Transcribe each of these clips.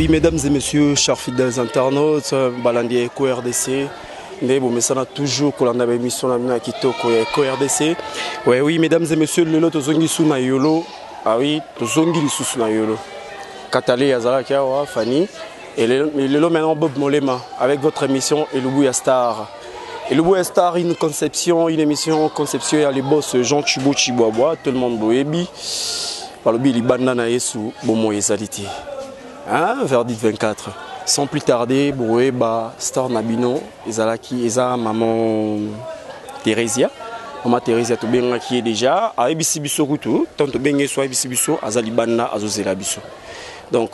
Oui, mesdames et messieurs, chers fidèles internautes, balandi Eco RDC, nde bomesana toujours kolanda ba émission na bino ya kitoko ya Eco RDC. Ouais, oui, mesdames et messieurs, lelo tozongi su na Yolo. Ah oui, tozongi lisusu na Yolo. Katale azalaki awa, Fanny. Et lelo maintenant Bob Molema avec votre émission Elubu ya Star. Elubu ya Star, une conception, une émission conception ya les boss Jean Chibo Chibwabwa, tout le monde boyebi. Balobi libanda na Yesu bomoi ezali te. Hein, verdict 24. Sans plus tarder, boyeba star na bino ezalaki eza maman Theresia. Maman Theresia tobengaki ye déjà, ayebisi biso kutu, tant tobenge so ayebisi biso aza libanda azozela biso. Donc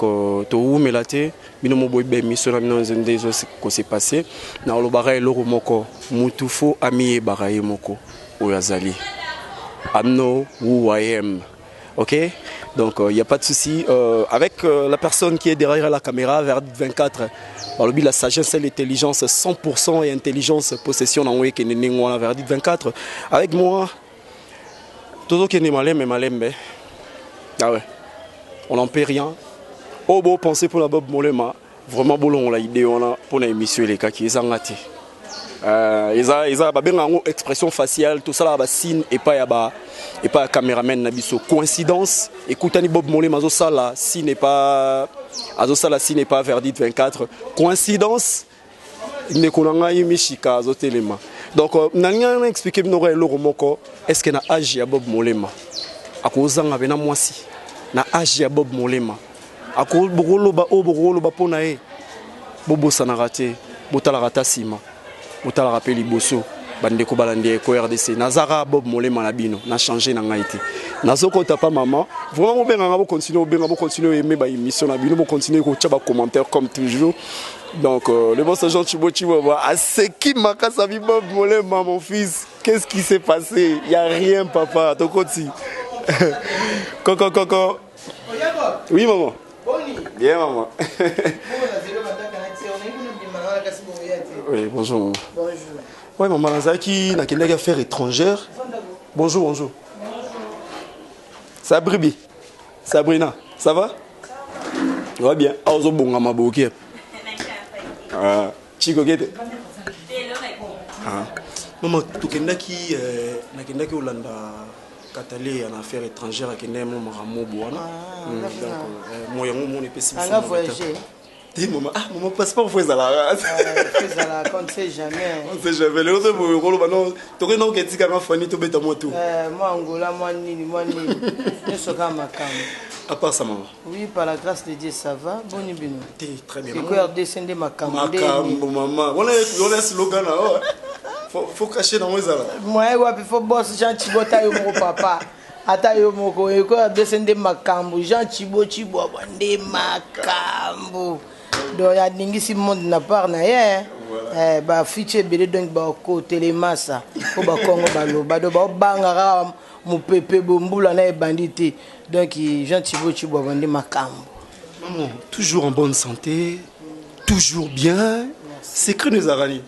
towumela te bino mo boyeba émission na bino nde ezokose passer. Na olobaka eloko moko, mutu fo amiyebaka ye moko oyo azali. I know who I am. Ok, donc il n'y a pas de souci. Avec la personne qui est derrière la caméra, vers 24, balobi la sagesse et l'intelligence, 100% et intelligence, possession dans vers 24. Avec moi, Toto Kene Malembe Malembe. Ah ouais, on n'en peut rien. Oh bon, pensez pour la Bob Molema. Vraiment, bon, on l'a idée, on a pour l'émission, les cas qui est en eza babenga yango expression faciale, tosala basigne epai ya ba epai ya cameraman na biso. Coïncidence, ekutani Bob Molema azosala signe epa, azosala signe epa Verdict 24. Coïncidence, ndeko na ngai Mishika azotelema. Donc nalingi na expliquer bino kaka eloko moko. Est ce que na age ya Bob Molema akozanga mpe na mwasi? Na age ya Bob Molema bokoloba oyo bokoloba mpo na ye, bobosanaka te, botalaka ata nsima, botalaka mpe liboso. Bandeko balandi ya Eco RDC, nazaka Bob Molema na bino, na change na ngai te. Nazokota pa mama. Vraiment, bobenganga, bocontinue obenga, bocontinue oyeme baémission na bino, bocontinue kotia bacommentaire comme toujours. Donc le boss Jean Chibo Chibo aseki makasi abi: "Bob Molema, mon fils, qu'est-ce qui s'est passé?" Y a rien, papa. Tokoti koko koko. Oui maman, bien maman. Oui, bonjour maman. Bonjour. Oui maman, nazalaki, nakendaki affaire étrangère. Bonjour, bonjour. Sabribi, Sabrina, ça va? Ouais, bien. Ah, ozobongama boki. Ah, Chiko kete. Ah. Mama, tokendaki nakendaki olanda Katale ya na affaire étrangère, akendaki mo makambo wana. Donc mo yango mona epesi biso. Anga voyager. Te mama, ah mama, passeport fo ezalaka. Ezalaka, on ne sait jamais. On sait jamais. Lelo to boye koloba non, tokenda oketikanga fani, tobeta mwa tour. Mwa Angola, mwa nini, mwa nini. Nyonso kaka makambo. À part ça, maman? Oui, par la grâce de Dieu, ça va. Boni bino? Te, très bien. Eko RDC nde makambo. Makambo mama. Wana wana slogan na oh. Faut cacher nango ezala. Moyen wapi, fo boss Jean Chibo ata yo moko papa. Ata yo moko, Eko RDC nde makambo, Jean Chibo Chibwabwa nde makambo. Donc aningisi monde na part na ye. Eh, bafiche ebele, donc bakotelemasa mpo bakongo baloba, donc baobanga kaka mopepe bombula na ebandi te. Donc Jean Chibo Chibwabwa nde makambo. Maman, toujours en bonne santé, toujours bien. Secret ezalaka nini?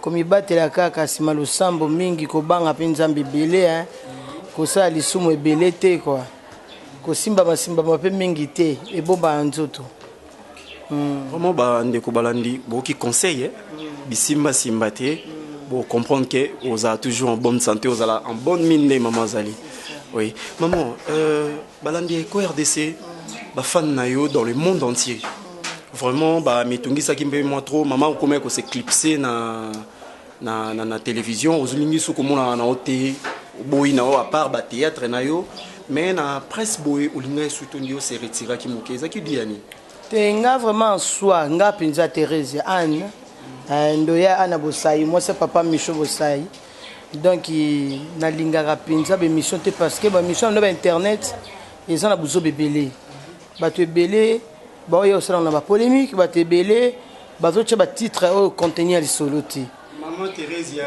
Komibatela kaka nsima losambo mingi, kobanga mpe Nzambe ebele, hein. Kosala lisumu ebele te kua, kosimbama-simbama mpe mingi te, ebombaka nzoto. Vraiment, bandeko balandi, bokoki conseil, eh? Bisimbasimba te, bocomprendre ke ozala toujours en bonne santé, ozala en bonne mine nde mama azali. Oui maman, balandi Eko RDC, bafan na yo dans le monde entier, vraiment bamitungisaki mpe mwa trop. Mama, okomaki kos'éclipser na télévision, ozolingi soki omonaka na yo te, oboyi na yo à part bathéâtre na yo, mais na presse boye olingaki surtout ndi ose retiraki moke. Ezalaki diani? Te, nga vraiment en soi, nga mpenza Thérèse Anne, ndoya Anna Bosai, mwasi ya papa Micho Bosai. Donc nalingaka mpenza baémission te, parce que baémission na bainternet eza na buzoba ebele. Bato ebele baoya kosalaka na bapolémique, bato ebele bazotia batitre oyo contenu ya lisolo te. Mama Thérèse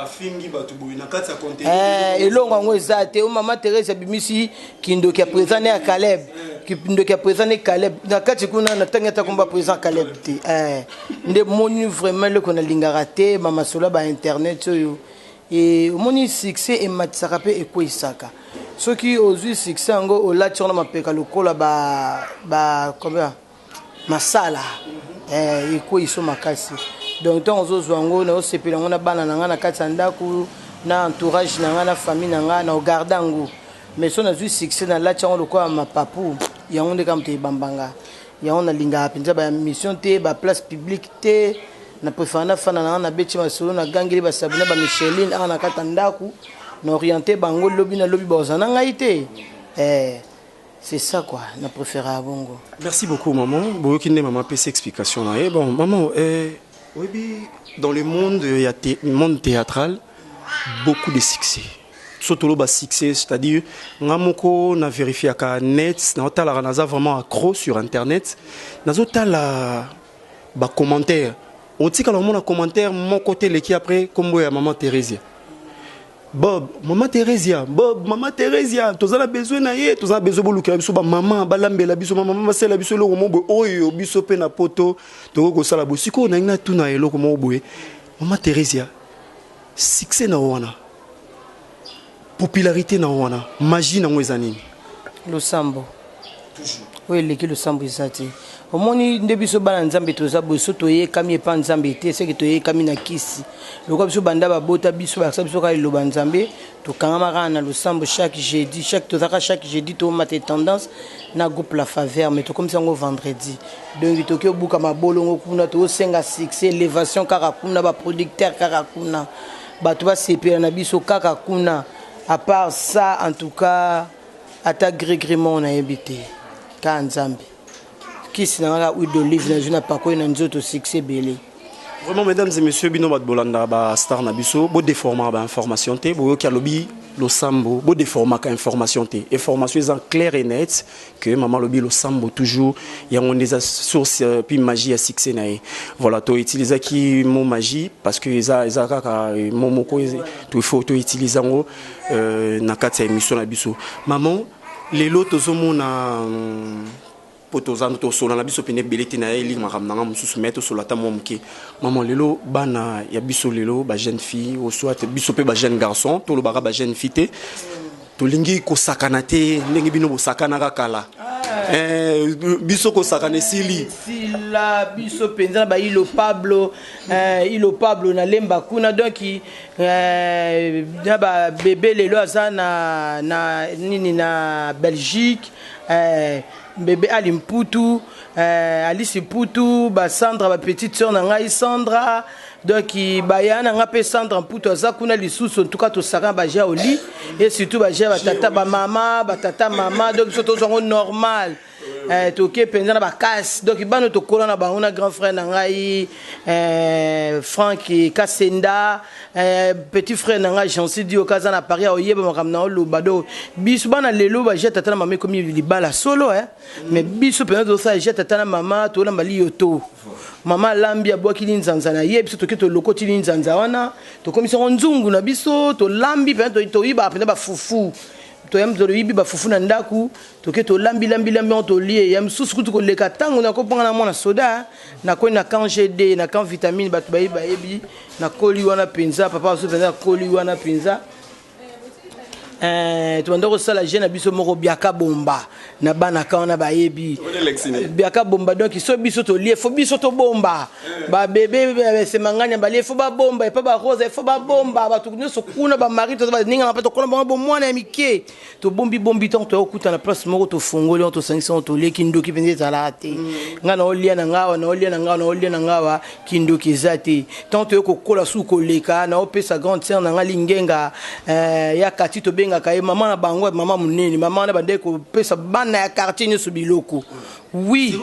afingi bato boye na kati ya contenu. Elongo yango eza te. O mama Thérèse abimisi kindoki ya président ne ya Caleb, kindoki ya président ne Caleb na kati kuna. Na ntangi ata komba président Caleb te. Nde moni vraiment eloko nalingaka te, bamasolo ya bainternet oyo. E omoni, succès ematisaka mpe ekweyisaka. Soki ozwi succès yango, olati yango na mapeka lokola ba combien. Masala eh, ekweyi so makasi. Donc ntango ozozwa yango, naosepela yango na bana na ngai na kati ya ndako, na entourage na ngai, na famille na ngai, na ogarde yango. Mais so nazwi succès, nalati yango lokola mapapu. Yango nde kaka moto ebambanga yango. Nalingaka mpenza bamission te, baplace publique te. Na préfère nafanda na ngai, nabeti masolo, nagangeli basabina, bamicheline awa na kati ya ndako, na oriente bango. Lobi na lobi baoza na ngai te. Eh, c'est ça quoi, na préféré bongo. Merci beaucoup, maman. Boyoki nde maman apesi explication na ye. Bon, maman, eh, oyebi, dans le monde ya monde théâtral, beaucoup de succès. So toloba succès, c'est-à-dire nga moko na vérifiaka net, naotalaka, naza vraiment accro sur internet, nazotala bacommentaire. Otikala omona commentaire moko te eleki après nkombo ya Mama Thérésia. Bob, Mama Thérésia, Bob, Mama Thérésia, toza na besoin na ye, toza na besoin bolukela biso bamama balambela biso, bamama basala biso eloko moko boye oyo biso mpe na poto tokoki kosala boye. Sikoyo nangi natuna eloko moko boye: Mama Thérésia, succès na wana, popularité na wana, magie nango eza nini? Losambo. Oyo eleki losambo eza te. Omoni nde biso bana Nzambe toza boye, so toyekami epa Nzambe te, seke toyekami na kisi. Lokola biso banda babota biso, bakisa biso kaka liloba Nzambe, tokangama kaka na losambo. Chaque jeudi, chaque tozalaka chaque jeudi tomata tendance na groupe La Faveur, mais tokomisi yango vendredi. Donc toki obuka mabolongo kuna, tozosenga succès, élévation kaka kuna, baproducteur kaka kuna, bato basepela na biso kaka kuna. À part ça, en tout cas, ata gré-grément nayebi te, kaka Nzambe. Kisi na nga kaka huile d'olive, nazwi na pakoli na nzoto, succès ebele. Vraiment, mesdames et messieurs, bino bato bolanda bastar na biso, bodéformaka bainformation te. Boyoki, alobi losambo. Bodéformaka information te, information eza claire et net que mama alobi losambo toujours, yango nde eza source puis magie ya succès na ye. Voilà, toutilisaki mot magie parce que eza kaka mot moko il faut toutilize yango na kati ya émission na biso. Maman, lelo tozomona, mpo toza tosola na biso pene ebele te na ye, elingi makambo na nga mosusu, me tosola ata mwa moke. Mama, lelo bana ya biso, lelo bajeune fille, ou soit biso mpe bajeune garçon, tolobaka bajeune fille te, tolingi kosakana te ndenge bino bosakanaka kala. Eh, biso kosakana esili. Esila biso mpenza na bailo Pablo, ilo Pablo na Lemba kuna. Donc na babebe lelo aza na nini, na Belgique, bebe Ali Mputu, Alice Mputu, basandra, bapetite sœur na ngai Sandra. Donc baya na nga mpe Sandra Mputu aza kuna lisusu. En tout cas, tosaka baja oli et surtout baja batata, bamama, batata, mama. Donc biso tozwango normal. Toke mpenza na bakasi. Donc bana tokola na bango na grand frère na ngai Frank Kasenda, petit frère na ngai Jansi Dioka aza na Paris, aoyeba makambo na oloba. Donc biso bana lelo, baje tata na mama ekomi libala solo, eh? Mais biso mpenza tozosala je tata na mama, tolamba liyoto. Mama alambi, abwaki linzanza na ye, biso toke tolokoti linzanza wana, tokomisi yango nzungu na biso, tolambi mpenza, toyibaka mpenza bafufu, toyambi, toyibi bafufu na ndako, toke tolambi lambi lambi yango, tolie. Ya mosusu kutu koleka ntango nakopanga na mwana soda, nakoli na camp GD, na camp Vitamine. Bato bayebi, bayebi nakoli wana mpenza. Papa baso mpenza akoli wana mpenza. Tobanda kosala je na biso moko biaka bomba na bana ka wana, bayebi biaka bomba. Donc so biso tolie, fo biso tobomba. Babebe esemangani balie, fo babomba. Epa barosa, fo babomba. Bato nyonso kuna, bamari, toza baningana mpe tokola bango bomwana ya mike, tobombi bombi. Ntango toya na place moko, tofongoli yango, tosangisi yango, tolie. Kindoki mpenza ezalaka te. Ngai naolia na ngawa, naolia na ngawa, naolia na ngawa, kindoki eza te. Ntango toye kokola su koleka, naopesa grande sœur na ngai Lingenga ya kati, tobengaka ye mama na bango, mama monene. Mama wana bandeki kopesa bana ya quartier nyonso biloko. Oui,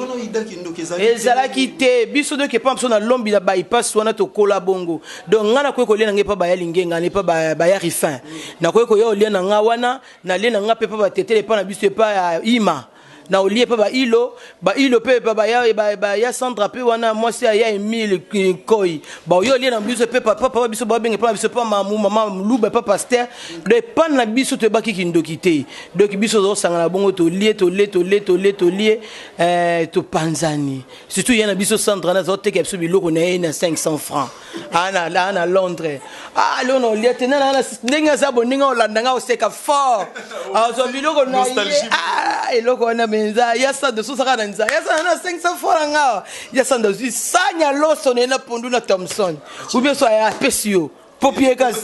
ezalaki te. Biso doki epa biso na lombi na bypass wana, tokola bongo. Donc ngai nakoki kolia na ngai epa baya Lingenga, na epa baya Rifin, nakoki koya olia na ngai wana, nalie na ngai mpe epa batetele, epa na biso, epa ya Ima, na olie epa bailo, bailo mpe baya Sandra mpe wana, mwasi aya Emile Koi, baoyo olie na biso mpe papa, papa biso babenge epa na biso, epa mamu, mama Luba, epa paster. Donc epa na biso toyebaki kindoki te. Donc biso tozosangana bongo, tolie, tolie, tolie, tolie, tolie, topanzani. Surtout ye na biso Sandra na azoteka biso biloko na ye na 500 francs ana na Londres. Ah, leo na olia te ndenge aza bo, ndenge olanda nga, oseka fort, azwa biloko na ye. Ah, eloko wana mpenza ya sando ososaka na nzala ya sando na 500 franc na nga ya sando azwi sani ya loso na ye na pondu na thomson ou bien so apesi yo popie kasi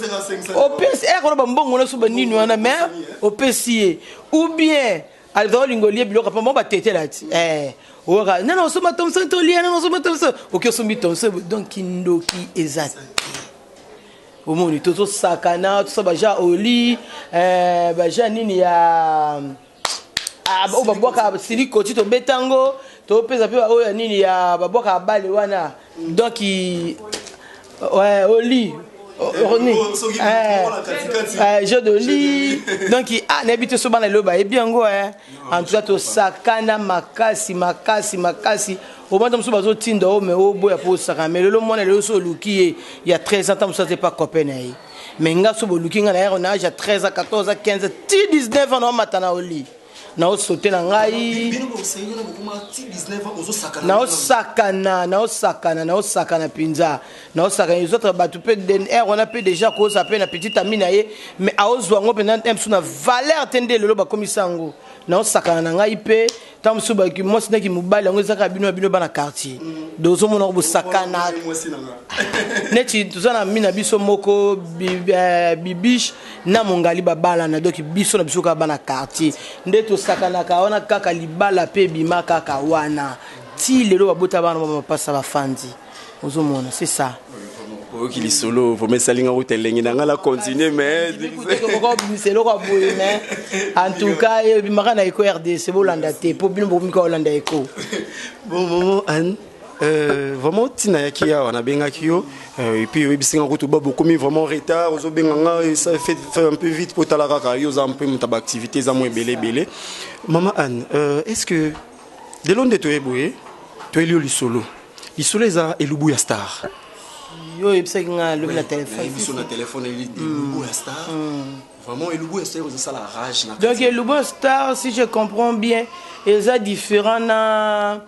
opesi ekona bambongo nyonso banini wana mais opesi ye ou bien aza olinga olie biloko pamba batetela ti eh, oyoka nana osomba thomson tolia nana osomba thomson oki osombi thomson donc kindoki eza te. Omoni tozosakana tosa baja oli eh, baja nini ya ah, oyo babwaka silikoti tobeta yango topesa mpe oyo ya nini ya babwaka bale wana donc ouais, oli Roni eh, jeu de lit donc ah nayebi te so bana lelo bayebi yango eh. En tout cas tosakana makasi makasi makasi. Omata mosusu bazotinda o me oboya mpo osakana, mais lelo mwana lelo so oluki ye ya 13 ans, ta mosusu aza epa copain na ye, mais nga so boluki nga na yako na age ya 13 ans, 14 ans, 15 ans ti 19 ans, naomata na oli naosote na ngai, naosakana naosakana naosakana mpenza, naosakana. Les autres bato mpe dnr wana mpe déjà koza mpe na petit ami na ye, mais aozwa yango mpenza mosusu na valeur te. Nde lelo bakomisa yango naosakana na ngai mpe ntango mosusu baki mwasi naki mobali, yango ezaka bino ya bino bana quartier. Donc ozomona ko bosakana neti toza na mi na biso moko bibiche na mongali babalana. Donc biso na biso kaka bana quartier nde tosakanaka wana kaka libala mpe ebima kaka wana ti lelo babota bana ba mapasa bafandi. Ozomona, c'est ça. Oyoki lisolo vraiment esalinga kuta elengi na ngai na continue, mais obimisa eloko ya boye, mais en tout cas ebimaka na Eko RDC. Bolanda te mpo bino bokomika kolanda Eko. Bon, maman Anne, vraiment ntina yaki awa nabengaki yo et puis oyebisi nga kutu ba bokomi vraiment retard, ozobenga nga, ça fait un peu vite po tala kaka yo oza mpe moto ya baactivité eza mwa ebele ebele. Mama Anne, est ce que lelo nde toye boye, toyeli yo lisolo, lisolo eza elubu ya star? Yo oyebisaki nga lobi na telefone. Biso na telefone, elubu ya star, vraiment elubu ya star ozosala rage na Donc elubu ya star, si je comprends bien, eza différent na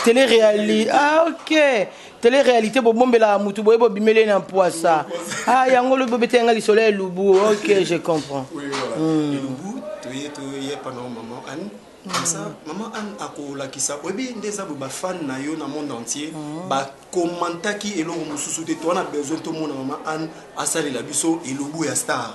télé-réalité. Ah ok, télé-réalité bobombelaka mutu boye bobimeli na poisa. Ah, yango lobi bobeteli nga lisolo ya elubu. Ok, je comprends. Oui, voilà. Elubu toye toyepa na maman Anne, comme ça maman Anne akolakisa. Oyebi nde eza boye, bafan na yo na monde entier bakomantaki eloko mosusu te. Toza na besoin tomona mama Anne asalela biso elubu ya star.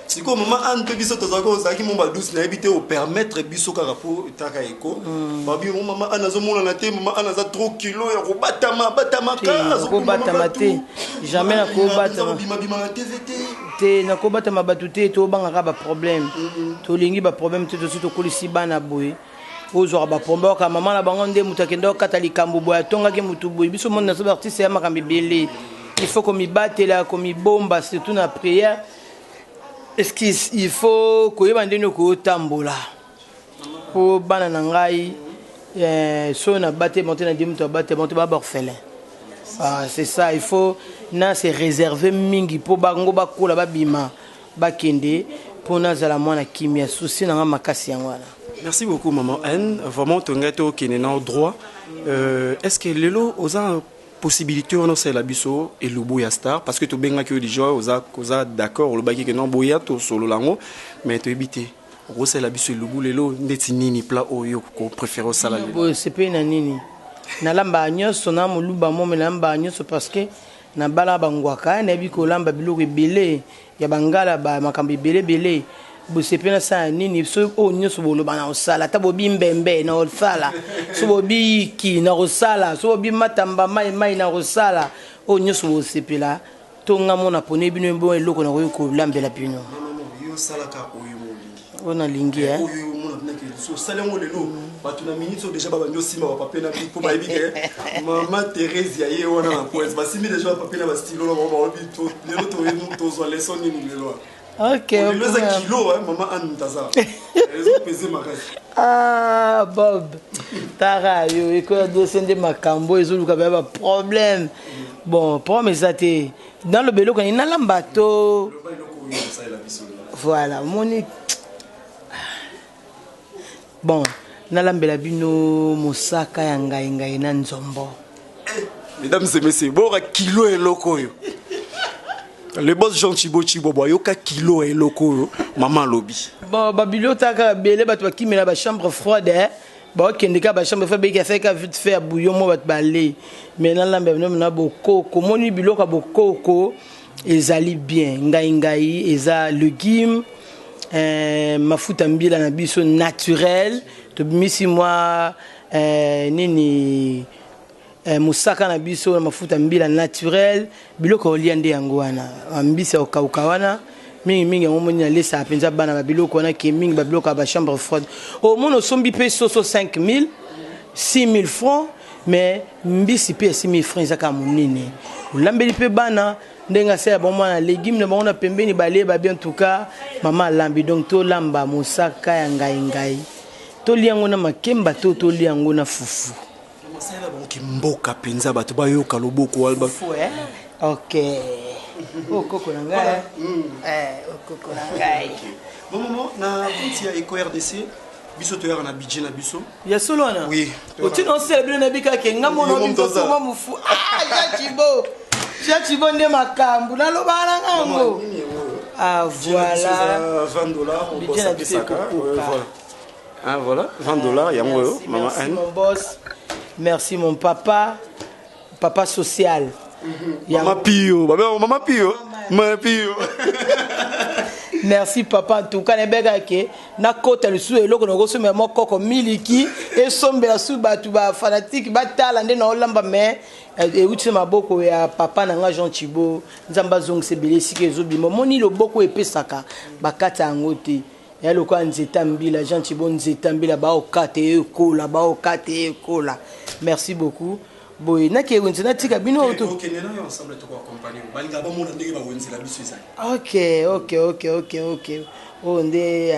Sikoyo mama Anne mpe biso tozalaki, ozalaki mo badouce, nayebi te, opermettre biso kaka mpo etaka Eko babi mo mama Anne azomonana te. Mama Anne aza trop kilo ya kobatama batamaka. Nakobatama te, jamais nakobatama. Bimabima na TV te. Te, nakobatama bato te. Tobangaka baproblème, tolingi baproblème te. Tosi tokolisi bana boye, ozwaka baproblème oka mama na bango nde moto akende okata likambo boye, atongaki motu boye. Biso monde naso baartiste ya makambo ebele, il faut komibatela, komibomba, surtout na prière. Est-ce qu'il faut koyeba ndenge kotambola mpo bana na ngai soki nabate bango te, na ndi moto abate bango te, baa baorphelin. Ah, c'est ça, il faut na se réserver mingi mpo bango bakola, babima, bakende, mpo nazala mwana kimia. Souci na nga makasi yango wana. Merci beaucoup, maman Anne. Vraiment tongai tokende na droit. Est ce que lelo oza possibilité wana osalela biso elubu ya star? Parce que tobengaki yo déjà, oza d'accord, olobaki ke non, boya tosolola yango, mais toyebi te okosalela biso elubu lelo ndeti nini, plat oyo kopréféré osala lelo. Boye sepeli na nini? Nalambaka nyonso na moluba mome, nalambaka nyonso parce que nabala bangwaka, nayebi kolamba biloko ebele ya bangala, makambo ebele ebele. Bosepe nasala nini? So oyo nyonso boloba na kosala, ata bobi mbembe na kosala, so bobi yiki na kosala, so bobi matamba mai mai na kosala, oyo nyonso bosepela to nga mona pone bino bo eloko nakoki kolambela bino. Osalaka oyo molingi. Oyo nalingi. Oyo omona mpena so osali yango lelo, bato na minute oyo déjà babandi osimba bapapier na bic mpo bayebi ke mama Thérèse ya ye wana na poise, basimbi déjà bapapier na bastylo na bango, balobi lelo tozwa leçon nini lelo? Ok. Lelo eza kilo mama Anne Mtaza ezopese makasi. Ah, Bob tara yo ekoya dosie nde makambo ezoluka baya baproblème. Bon, problème eza te, naloba eloko nini nalamba to. Voilà, omoni, bon, nalambela bino mosaka ya ngai ngai na nzombo. Mesdames et messieurs, boka kilo eloko oyo. Le boss Jean Chibo Chibo ayoka kilo ya eloko oyo mama alobi. Bon, babilio taka ebele, bato bakimela bachambre froide, eh. Baokende kaka bachambre froide, beki asalika vite fait ya bouillon mo, bato balei. Mais nalamba bino na bokoko, omoni biloko ya bokoko ezali bien. Ngai ngai eza légume, mafuta mbila na biso naturel, tobimisi mwa nini, mosaka na biso na mafuta mbila naturel. Biloko olia nde yango wana, mbisi ya kokauka wana mingimingi. Yango moni nalesaka mpenza bana babiloko wana ke mingi babiloko ya bachambre froide. Omoni, osombi mpe soso 5000, 6000 francs, mais mbisi mpe ya 6000 francs eza kaka monene. Olambeli mpe bana ndenge asala bango mwana légume na bango na pembeni, baleba bien. En tout cas mama alambi, donc tolamba mosaka ya ngai ngai, tolia yango na makemba to tolia yango na fufu. Masalela bango mboka mpenza, bato bayoka loboko wana. Fufu, eh? Ok, okoko na ngai, okoko na ngai. Bon, maman, na compte ya Eco RDC, biso toyaka na budget na biso. Ya solo wana. Oui. Otina osala bino nayebi kaka nga Yo mono moto oza. biso mofu. Ah, Jean Chibo, Jean Chibo nde makambo nalobaka na ngango. Ah voilà. 20 $. Budget na biso ekokoka. Voilà. Ah, voilà, 20 $ yango oyo. Merci, mama merci Anne. Mon boss, merci mon papa, papa social. Mama Pio, mama Pio, mama Pio. Merci papa. En tout cas nayebeka ke nakota lisusu eloko nakosomela mokoko miliki, esombela su bato bafanatike batala nde naolamba, mais euti na maboko ya papa na nga Jean Chibo. Nzambe azongisa ebele esika ezobima. Omoni loboko epesaka, bakata yango te. Ya lokola nzete ya mbila, Jean Chibo, nzete ya mbila, baokata ekola, baokata ekola. Merci beaucoup. Boye nakei wenze, natika bino to Okende nayo ensemble, tokoaccompagne. Balingaka bamona ndenge bawenzela biso ezali. Ok, oyo nde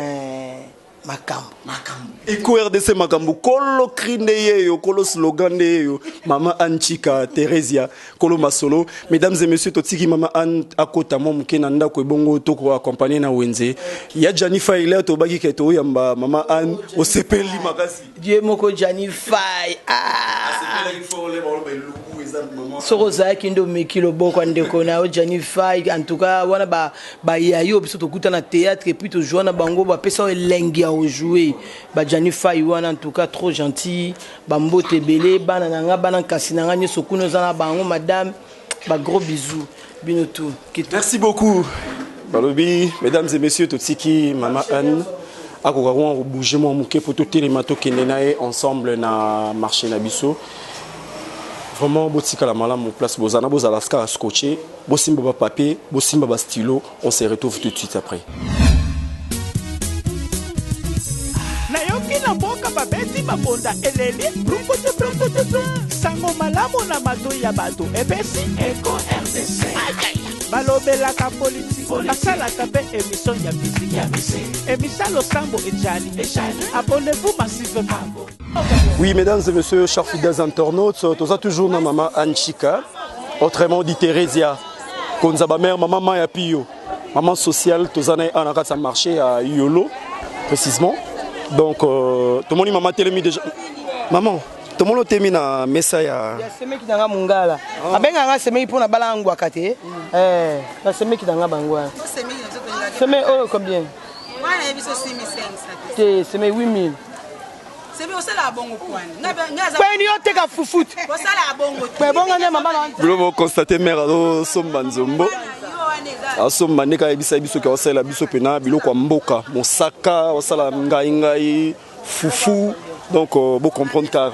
makambo. Makambo Eco RDC, makambo kolo cri nde yeyo, kolo slogan nde yeyo, mama Anne Chika Theresia, kolo masolo. Mesdames et messieurs, totiki mama Anne akota mwa moke na ndako, ebongo tokoaccompagne na wenze ya Jani Failer. Tobaki ke toyamba mama Anne, osepeli makasi. Dieu moko, Jani Fai, ah! Asepelaki fort le baloba elubu eza mama. Soki ozalaki nde omeki loboko ya ndeko na yo Jani Fai. En tout cas wana bayayi oyo biso tokuta na théâtre et puis tozwa na bango, bapesa oyo elengi ya kojouer. Bajani Fai wana, en tout cas trop gentil. Bambote ebele, bana na nga, bana nkasi na nga nyonso kuna oza na bango, madame, bagros bisous bino tout. Merci beaucoup. Balobi, mesdames et messieurs, totiki mama Anne akoka mwa kobouge mwa moke po totelema, tokende na ye ensemble na marché na biso. Vraiment, botikala malamu place boza na, bozala kaka scotché, bosimba bapapier, bosimba bastylo. On se retrouve tout de suite après. Nayoki na mboka babeti mabonda, eleli brunkutu brunkututu. Sango malamu na matoi ya bato epesi Eko RDC. Balobelaka politiki, basalaka mpe émission ya musique, émission losambo ejali. Abonnez-vous massivement. Oui, mesdames et messieurs, chers fidèles internautes, toza toujours na maman Anne Chika, autrement dit Thérésia, Konzaba mère, maman Maya Pio, maman sociale, toza na ye na kati ya marché à Yolo, précisément. Donc, tomoni maman telemi déjà. Maman, tomoni otemi na mesa ya Ya semeki na nga mongala, abengaka nga semeki mpo na bala ngwaka te. Basemeki na nga bango wana. Seme oyo combien? Wana yebi so 6500. Te, seme 8000. Semi osalaka bongo pwani? Kweni yo teka fufu te. Osalaka bongo. Kwe bongo nde mama na. Bilo boconstate, mare azosomba nzombo, asomba ndenge ayebisa biso ke aosalela biso mpena biloko ya mboka, mosaka, osala ngai ngai fufu. Donc bocomprendre car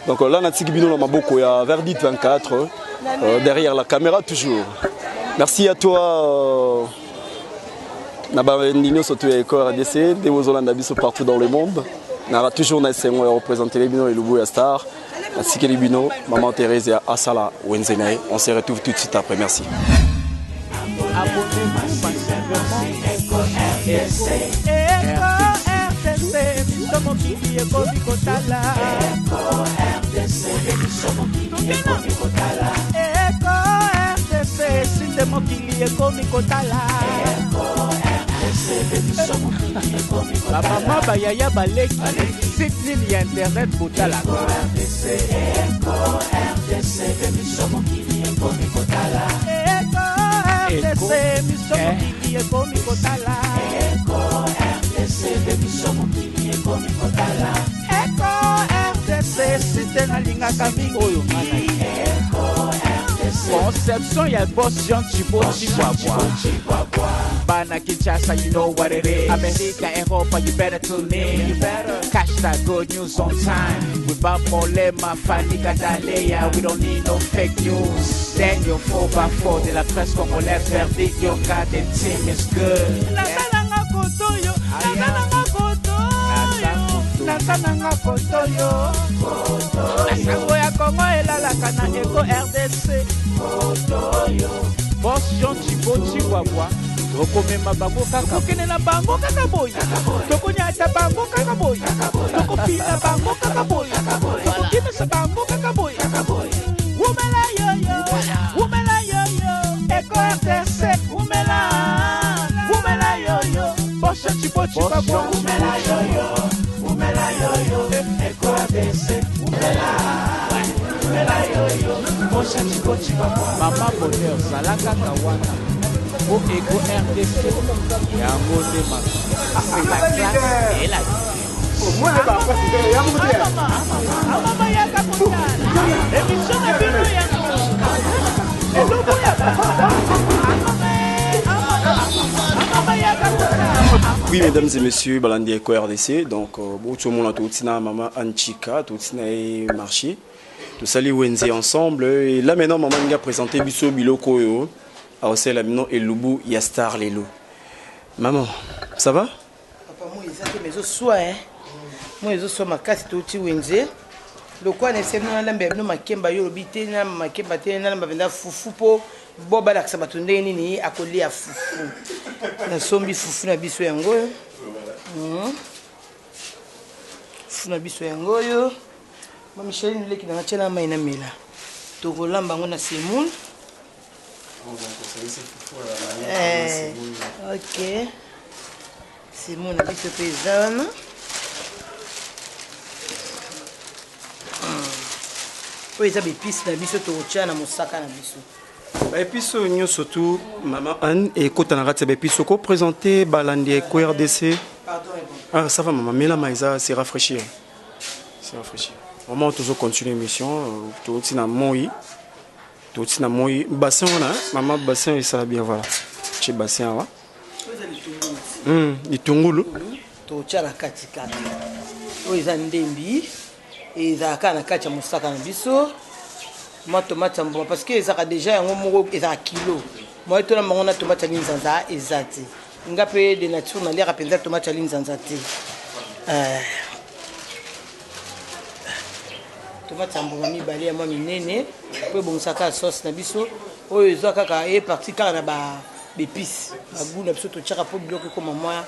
donc là natiki bino na maboko ya Verdit 24, derrière la caméra toujours. Merci à toi, na bandi nyonso to ya Eco RDC nde bozolanda biso partout dans le monde. Naka toujours na esengo ya représenter bino elubu ya star. Natikeli bino maman Thérèse ya asala wenze na ye. On se retrouve tout de suite après, merci. Abonnez-vous massivement. Eko RDC, biso mokili ekomi kotala. Eko RDC, sinde mokili ekomi kotala. Bamama, bayaya, baleki, site nini ya internet botalaka? Eko RDC, biso mokili ekomi kotala. Eko RDC, biso mokili ekomi kotala. Eko RDC, site nalingaka mingi oyo nga na Eko RDC. Conception ya boss Jean Chibo Chibwabwa. Bana Kinshasa, you know what it is. America, Europa, you better tune in. You better catch that good news on time. With Bob Molema, Fanny Kadaleya, we don't need no fake news. Daniel 4x4 de la presse congolaise, verdict, your goddamn team is good. Nasalanga kotoyo, nasalanga kotoyo, nasalanga kotoyo. Sango ya Congo elalaka na Eko RDC. Boss Jean Chibo Chibwabwa, tokomema bango kaka, tokokende na bango kaka boye, tokonyata bango kaka boye, tokopina bango kaka boye, tokokimisa bango kaka boye. Wumela yoyo, wumela yoyo, Eko RDC, wumela, wumela yoyo, Boss Jean Chibo Chibwabwa, wumela yoyo, wumela yoyo, Eko RDC, wumela, wumela yoyo, Boss Jean Chibo Chibwabwa. Mama Bonheur, zala kaka wana po Eko RDC yango nde c'est la classe et la Mama yaka kotala émission na bino yango eloko ya Mama yaka kotala. Oui, mesdames et messieurs, balandi Eko RDC. Donc, bon, tout le monde a tout na maman Anchika, tout na marché. Tout ça, les wenze ensemble. Et là, maintenant, maman a présenté biso biloko yo. Alors, c'est là maintenant elubu ya star lelo. Maman, ça va? Papa, moi, eza te, mais ezoswa, hein. Moi, ezoswa makasi. Touti wenze. Lokwa na esemi nalamba ya bino makemba, yo olobi te na makemba te, nalamba mpenza fufu mpo bo balakisa bato ndenge nini akolia fufu. Nasombi fufu na biso yango oyo. Fufu na biso yango oyo. Ma Micheline, leki nanga, tiela mai na mela. Tokolamba yango na semoule. Ok, semoule na biso mpe eza wana. Oyo eza baépices na biso tokotia na mosaka na biso. Baépices oyo nyonso tu, mama Anne, ekota na kati ya baépices okoprésente balandi ya Eko RDC. Pardon, bon. Ah, ça va, maman, melama, eza, c'est rafraîchir, c'est rafraîchir. Vraiment, toujours continuer émission. Touti na moi, touti na moi bassin wana, mama, bassin esala bien. Voilà, tie bassin awa. Oyo eza litungulu. Litungulu. Totia na kati kaka. Oyo eza ndembi, ezalaka kaka na kati ya mosaka na biso. Mwa tomate ya mbuma, parce que ezalaka déjà yango moko, ezalaka kilo moye. Tolamba yango na tomate ya linzanza eza te. Nga mpe de nature naliaka mpenza tomate ya linzanza te. Tomate ya mbuma mibale ya mwa minene po ebongisaka sauce na biso. Oyo eza kaka e parti kaka na ba baépices, bagoût na biso totiaka mpo biloko ekoma mwa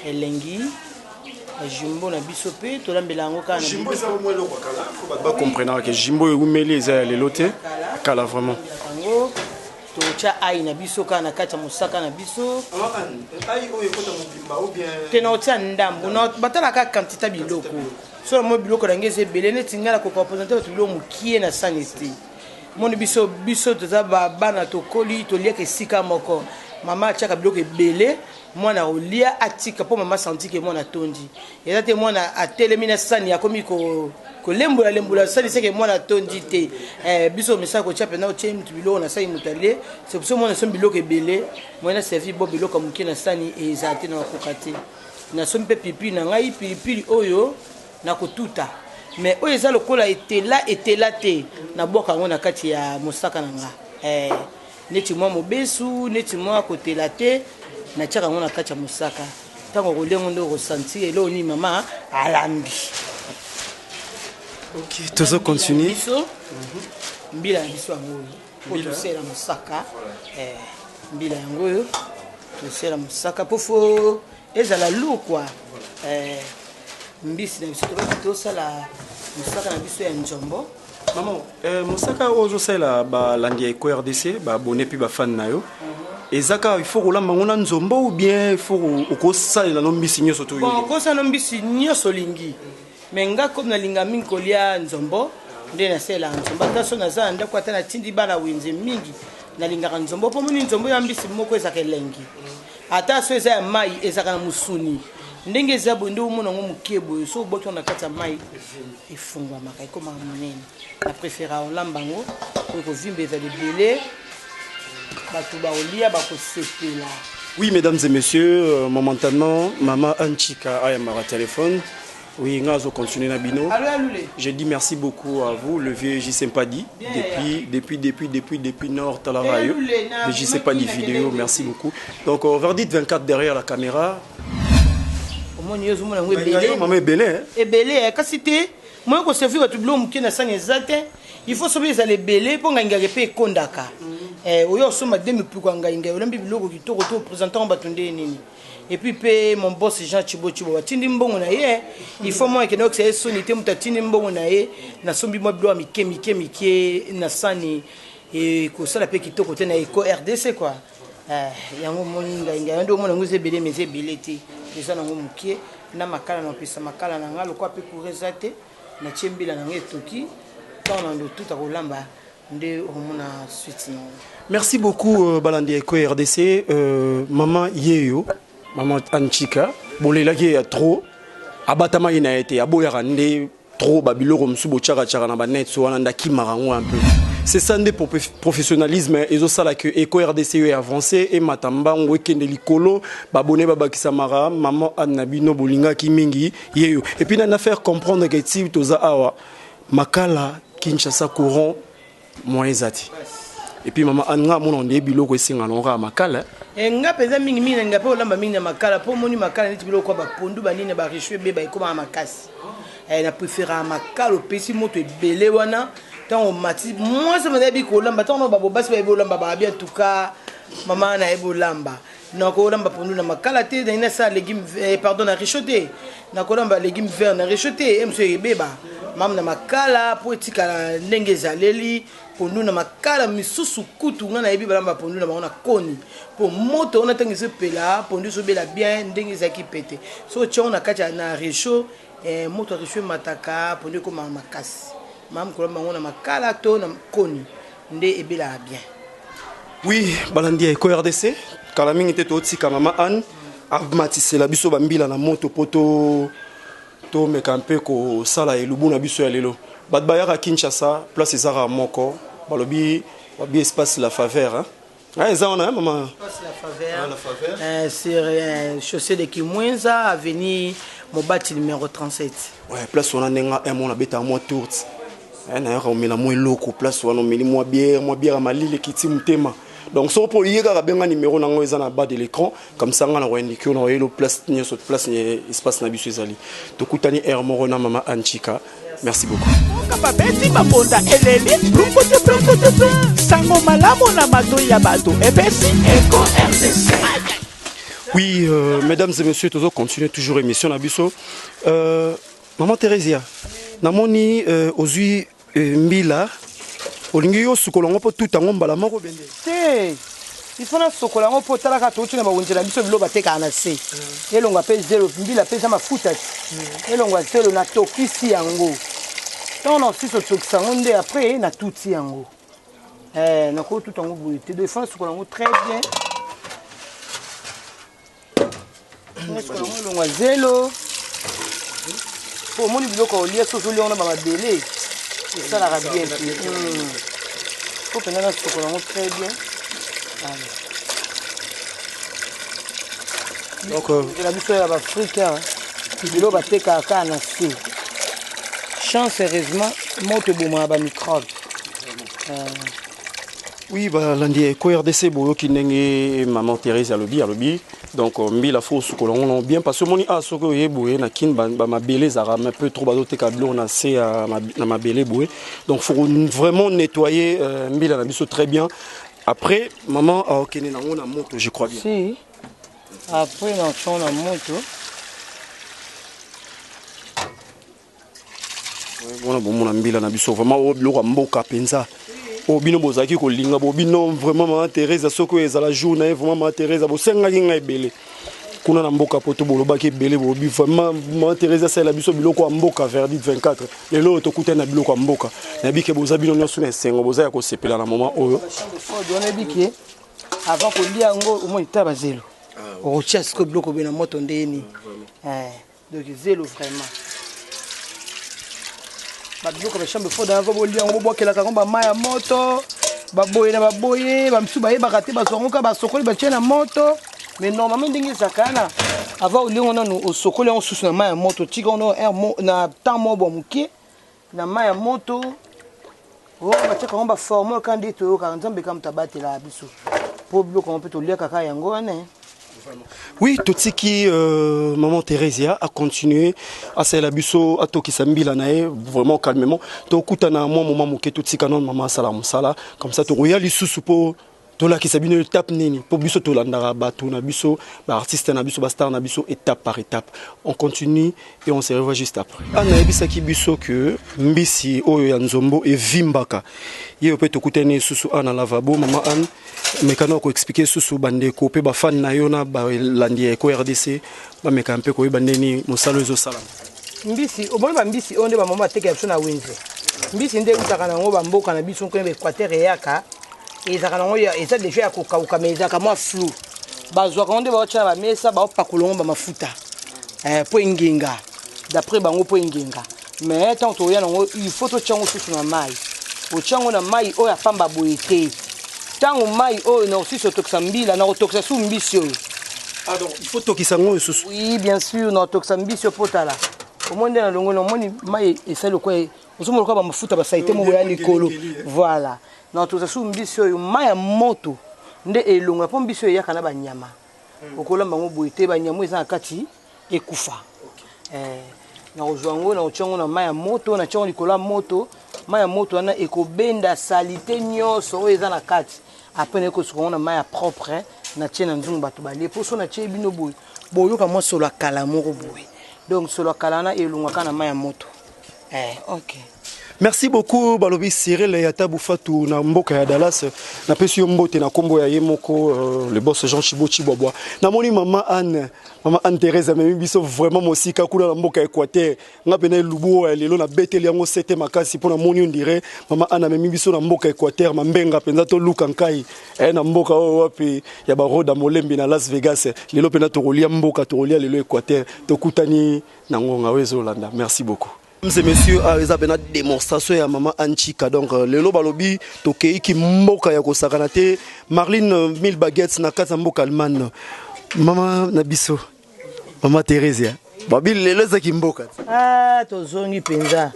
elengi. Bajumbo na biso mpe tolambela yango kaka na Jimbo eza mwa eloko ya kala. Fo bato bacomprenaka ke jimbo ewumeli, eza ya lelo te, kala vraiment. Yango totya ai na biso kaka na kati ya mosaka na biso. Ai oyo ekota mobimba ou bien? Te, na otia ndambo. Batalaka quantité ya biloko. So na moi biloko na ngai eza ebele, neti ngai nakoka koprésente bato biloko mokie na sani te. Moni biso, biso toza bana, tokoli toliaka esika moko. Mama atiaka biloko ebele, mwana kolia atika mpo mama santi ke mwana atondi. Eza te mwana atelemi na sani, akomi kolembola lembola sani, seke mwana atondi te. Biso misala kotia mpena, otie mutu biloko na sani, moto alie. C'est pour ça mwana asombi biloko ebele, mwana servi bo biloko ya moke na sani ezala te, na bakoka te. Nasombi mpe pilipili na ngai, pilipili oyo nakotuta, mais oyo eza lokola etela etela te, nabwaka yango na kati ya mosaka na nga. Neti mwa mobesu, neti mwa kotela te, natiaka yango na kati ya mosaka. Ntango okolia yango nde okosentir eloko nini mama alambi. Ok, tozo continue. Biso mbila na biso yango oyo po tosala mosaka. Mbila yango oyo tosala mosaka mpo fo ezala lourd quoi. Mbisi na biso tobaki tosala mosaka na biso ya nzombo. Mama, mosaka oyo ozosalela balandi ya Eko RDC, baabonnés mpe bafans na yo, eza kaka il faut kolamba yango na nzombo ou bien il faut okosalela no mbisi nyonso to? Bon, okosala no mbisi nyonso olingi, mais nga comme nalinga mingi kolia nzombo, nde nasalelaka nzombo. Ata so naza na ndako, ata natindi bana wenze mingi, Nalingaka nzombo mpo moni nzombo ya mbisi moko ezalaka elengi. Ata so eza ya mai, ezalaka na mosuni. Ndenge eza boye nde omona yango moke boye, so obwaki yango na kati ya mai efungwamaka, ekomaka monene. Na prefera olamba yango po ekovimba, ezala ebele, bato bakolia, bakosepela. Oui, mesdames et messieurs, momentanément, Maman Anchika ayambaka téléphone. Oui, nga azo continuer na bino. Allo, alule. Je dis merci beaucoup à vous, le vieux JC Mpadi, Bien. depuis, depuis, depuis, depuis, depuis Nord Talarayo. Alule, na- Le JC Mpadi na- vidéo, merci beaucoup. Donc, verdict 24 derrière la caméra. Omoni yo ozomona yango ebele. Maman ebele, hein? Ebele, kasi te moyen koservir bato biloko moke na sani eza te. Il faut soki ezala ebele mpo ngaingaka mpe ekondaka. Oyo osomba de mipuku ya ngaingai, olambi biloko kitoko to opresentango bato nde nini. Et puis mpe mon boss Jean Chibo Chibo atindi mbongo na ye, il faut mwa ekende okisa ye soni te. Moto atindi mbongo na ye, nasombi mwa biloko ya mike mike mike na sani, ekosala mpe kitoko te na Eco RDC quoi. Yango omoni ngai ngai nde omona yango eza ebele, mais eza ebele te, eza nango moke. Na makala na opesa makala na nga lokwa mpe courant eza te, natie mbila na nga etoki. Ntango na ndotuta kolamba nde okomona suite nango. Merci beaucoup, Balandi Eco RDC. Maman Yeyo, Maman Anchika, bolelaki ya trop, abatama ye na ye te, aboyaka nde trop babiloko mosusu botyakatiaka na banet so wana, ndakimaka yango un peu. C'est ça nde professionnalisme ezosala ke Eco RDC oyo avancé, emata mbango, ekende likolo, babone babakisamaka. Maman Anne na bino bolingaki mingi yeyo. Et puis nana faire comprendre ke ti toza awa makala Kinshasa, courant moyen eza te. Et puis mama Anne, nga mona nde biloko esenga nango kaka makala. Nga mpenza mingimingi nalinga mpe olamba mingi na makala, mpo omoni makala neti biloko ya bapondu banini na barechaud ebeba, ekomaka makasi. Na préféraka makala. Opesi moto ebele wana, ntango omati mwasi mpenza yebi kolamba, ntango na babo basi bayebi olamba, bakabi en tout cas mama nayebi olamba. Nakolamba pondu na makala te, nangi nasala légume, pardon, na réchaud te. Nakolamba légume vert na réchaud te, e mosu ebeba. Mame na makala mpo etikala ndenge ezaleli. Pondu na makala misusu kutu nga nayebi balamba pondu na bango na koni, mpo moto wana ntango ezopela, pondu ezobela bien ndenge ezalaki pete. So otiango na kati ya na réchaud, moto ya réchaud emataka, pondu ekomaka makasi. Mame kolamba yango na makala to na koni nde ebelaka bien. Oui, balandi ya Eco RDC, kala mingi te totika mama Anne amatisela biso bambila na moto mpo to tomeka mpe kosala elubu na biso ya lelo. Bato bayaka Kinshasa, place ezaka moko, balobi babi espace La Faveur, hein? Ah, eza wana, hein, mama? Espace La Faveur. Ah, La Faveur. Sur chaussée de Kimwenza, avenue Mobati numéro 37. Ouais, place wana ndenge mona abetaka mwa tourte. Nayaka komela mwa eloko place wana, omeli mwa bière, mwa bière ya malili ekiti motema. Donc soko mpo oye kaka, benga numéro nango eza na bas de l'écran, comme ça nga na koindike yo na koyelo place nyonso, place espace na biso ezali. Tokutani aire moko na mama Anchika. Merci beaucoup. Mboka babeti mabonda eleli brunkutu brunkutu, sango malamu na matoi ya bato epesi Eco RDC. Oui, mesdames et messieurs, toujours continuer toujours émission na biso. Maman Thérésia, namoni ozwi mbila, olingi yo sukola yango mpo tuta yango mbala moko bende. Te, il faut nasokola yango mpo otalaka touti na bawenze na biso, biloko batekaka na se, elongwa mpe zelo. Mbila mpe eza mafuta ti elongwa zelo. Natokisi yango, ntango na osisi otokisa yango nde après natuti yango. Nakotuta yango boye te, donc il faut nasokola yango très bien, nasokola yango elongwa zelo, po omoni biloko ya olia, so ozolia wana bamabele esalaka bien te. Po mpenza nasokola yango très bien. Allez. Donc na biso ya baafricain, biloko batekaka kaka na se. Chance, heureusement moto ebomaka bamicrobe. Oui, balandi Eco RDC, boyoki ndenge maman Thérèse alobi. Donc mbila faut sukola yango bien, parce que omoni, ah, soki oye boye na Kine, bamabele ezalaka un peu trop, bazoteka biloko na se ya na mabele boye. Donc faut vraiment nettoyer mbila na biso très bien. Après maman akokende nango na moto, je crois bien. Si, après natia na moto. Wana bomona mbila na biso, vraiment oyo biloko ya mboka mpenza oyo bino bozalaki kolinga bo bino. Vraiment mama Thérèse, soki oyo ezala jour na ye, vraiment mama Thérèse, bosengaki ngai ebele. Kuna na mboka poto bolobaki ebele, bolobi vraiment Mama Thérèse asalela biso biloko ya mboka Verdict 24. Lelo oyo tokutani na biloko ya mboka. Nayebi ke boza bino nyonso na esengo, boza ya kosepela na moment oyo. Oyebi ke avant kolia yango, omoni ta bazelo, okotia sikoyo biloko boye na moto ndeni. Donc zelo vraiment, babiloko ba chambre froide, avant bolia yango, bobwakelaka yango bamai ya moto. Baboye na baboye, bamisusu bayebaka te, bazwa yango kaka, basokoli, batie na moto. Mais normalement, ndenge ezalaka wana, avant olia yango nanu, osokoli yango susu na mai ya moto, tika yango na temps moko bwa moke na mai ya moto oyo batiaka yango baforme kaka nde toyokaka. Nzambe kaka moto abatelaka biso, mpo biloko yango mpe toliaka kaka yango wana. Oui, totiki Maman Thérésia a continuer asalela biso, atokisa mbila na ye vraiment calmement. Tokutana mwa moment moke, totika nano mama asala mosala comme ça, tokoya lisusu mpo tolakisa bino étape nini, mpo biso tolandaka bato na biso, baartiste na biso, bastar na biso, étape par étape. On continue et on se revoit juste après. Ana ayebisaki biso ke mbisi oyo ya nzombo evimbaka ye mpe. Tokutani lisusu ana lavabo. Mama Anne, mekana koexpliquer susu bandeko mpe bafani na yo na balandi ya Eko RDC, bameka mpe koyeba ndeni mosala oyo ezosalama. Mbisi, omoni bambisi oyo nde bamama batekela biso na wenze. Mbisi nde eutaka nango bamboka na biso nkone baéquateur, eyaka, ezalaka nango eza déjà ya kokauka, mais ezalaka mwa flou. Bazwaka yango nde baotya na bamesa, baopakola yango bamafuta mpo engenga, d'après bango mpo engenga. Mais ntango tokoya nango, il faut totya yango susu na mai. Otya yango na mai oyo apamba boye te. Ntango mai oyo na osisi otokisa mbila, na kotokisa su mbisi oyo. Ah, donc il faut tokisa yango lisusu? Oui, bien sûr, na kotokisa mbisi oyo. Po tala, omoni nde na longoli, omoni mai esali lokola, ozomona lokola bamafuta basali te moko ya likolo. Voilà, na kotokisa su mbisi oyo, mai ya moto nde elongola, mpo mbisi oyo eyaka na banyama. Okolamba yango boye te, banyama oyo eza na kati ekufa. Na kozwa yango, na kotia yango na mai ya moto, na tia yango likolo ya moto. Mai ya moto wana ekobenda saleté nyonso oyo eza na kati. Après nayekosuka yango na mai ya propre, natie na nzungu, bato balie. Mpo so natie bino boye, boyoka mwa solo ya kala moko boye. Donc solo ya kala wana elongwaka na mai ya moto. Ok. Merci beaucoup. Balobi Cyril Yata Bufatu na mboka ya Dallas, napesi yo mbote na nkombo ya ye moko le boss Jean Chibo Chibwabwa. Namoni Mama Anne, Mama Anne Thérèse amemi biso vraiment mosika kuna na mboka Équateur. Nga pena elubu oyo ya lelo nabeteli yango sete makasi, mpo namoni on dirait Mama Anne amemi biso na mboka Équateur, mambenga mpenza, toluka nkai na mboka oyo wapi ya baroda molembi na Las Vegas. Lelo mpena tokolia mboka, tokolia lelo Équateur. Tokutani na ngonga oyo ezolanda. Merci beaucoup. Mesdames et messieurs, awa eza pena démonstration ya Mama Anchika. Donc lelo balobi tokeiki mboka ya kosakana te. Marlene mille baguettes na kati ya mboka Allemagne. Mama na biso, Mama Theresia, babi lelo ezaki mboka. Ah, tozongi mpenza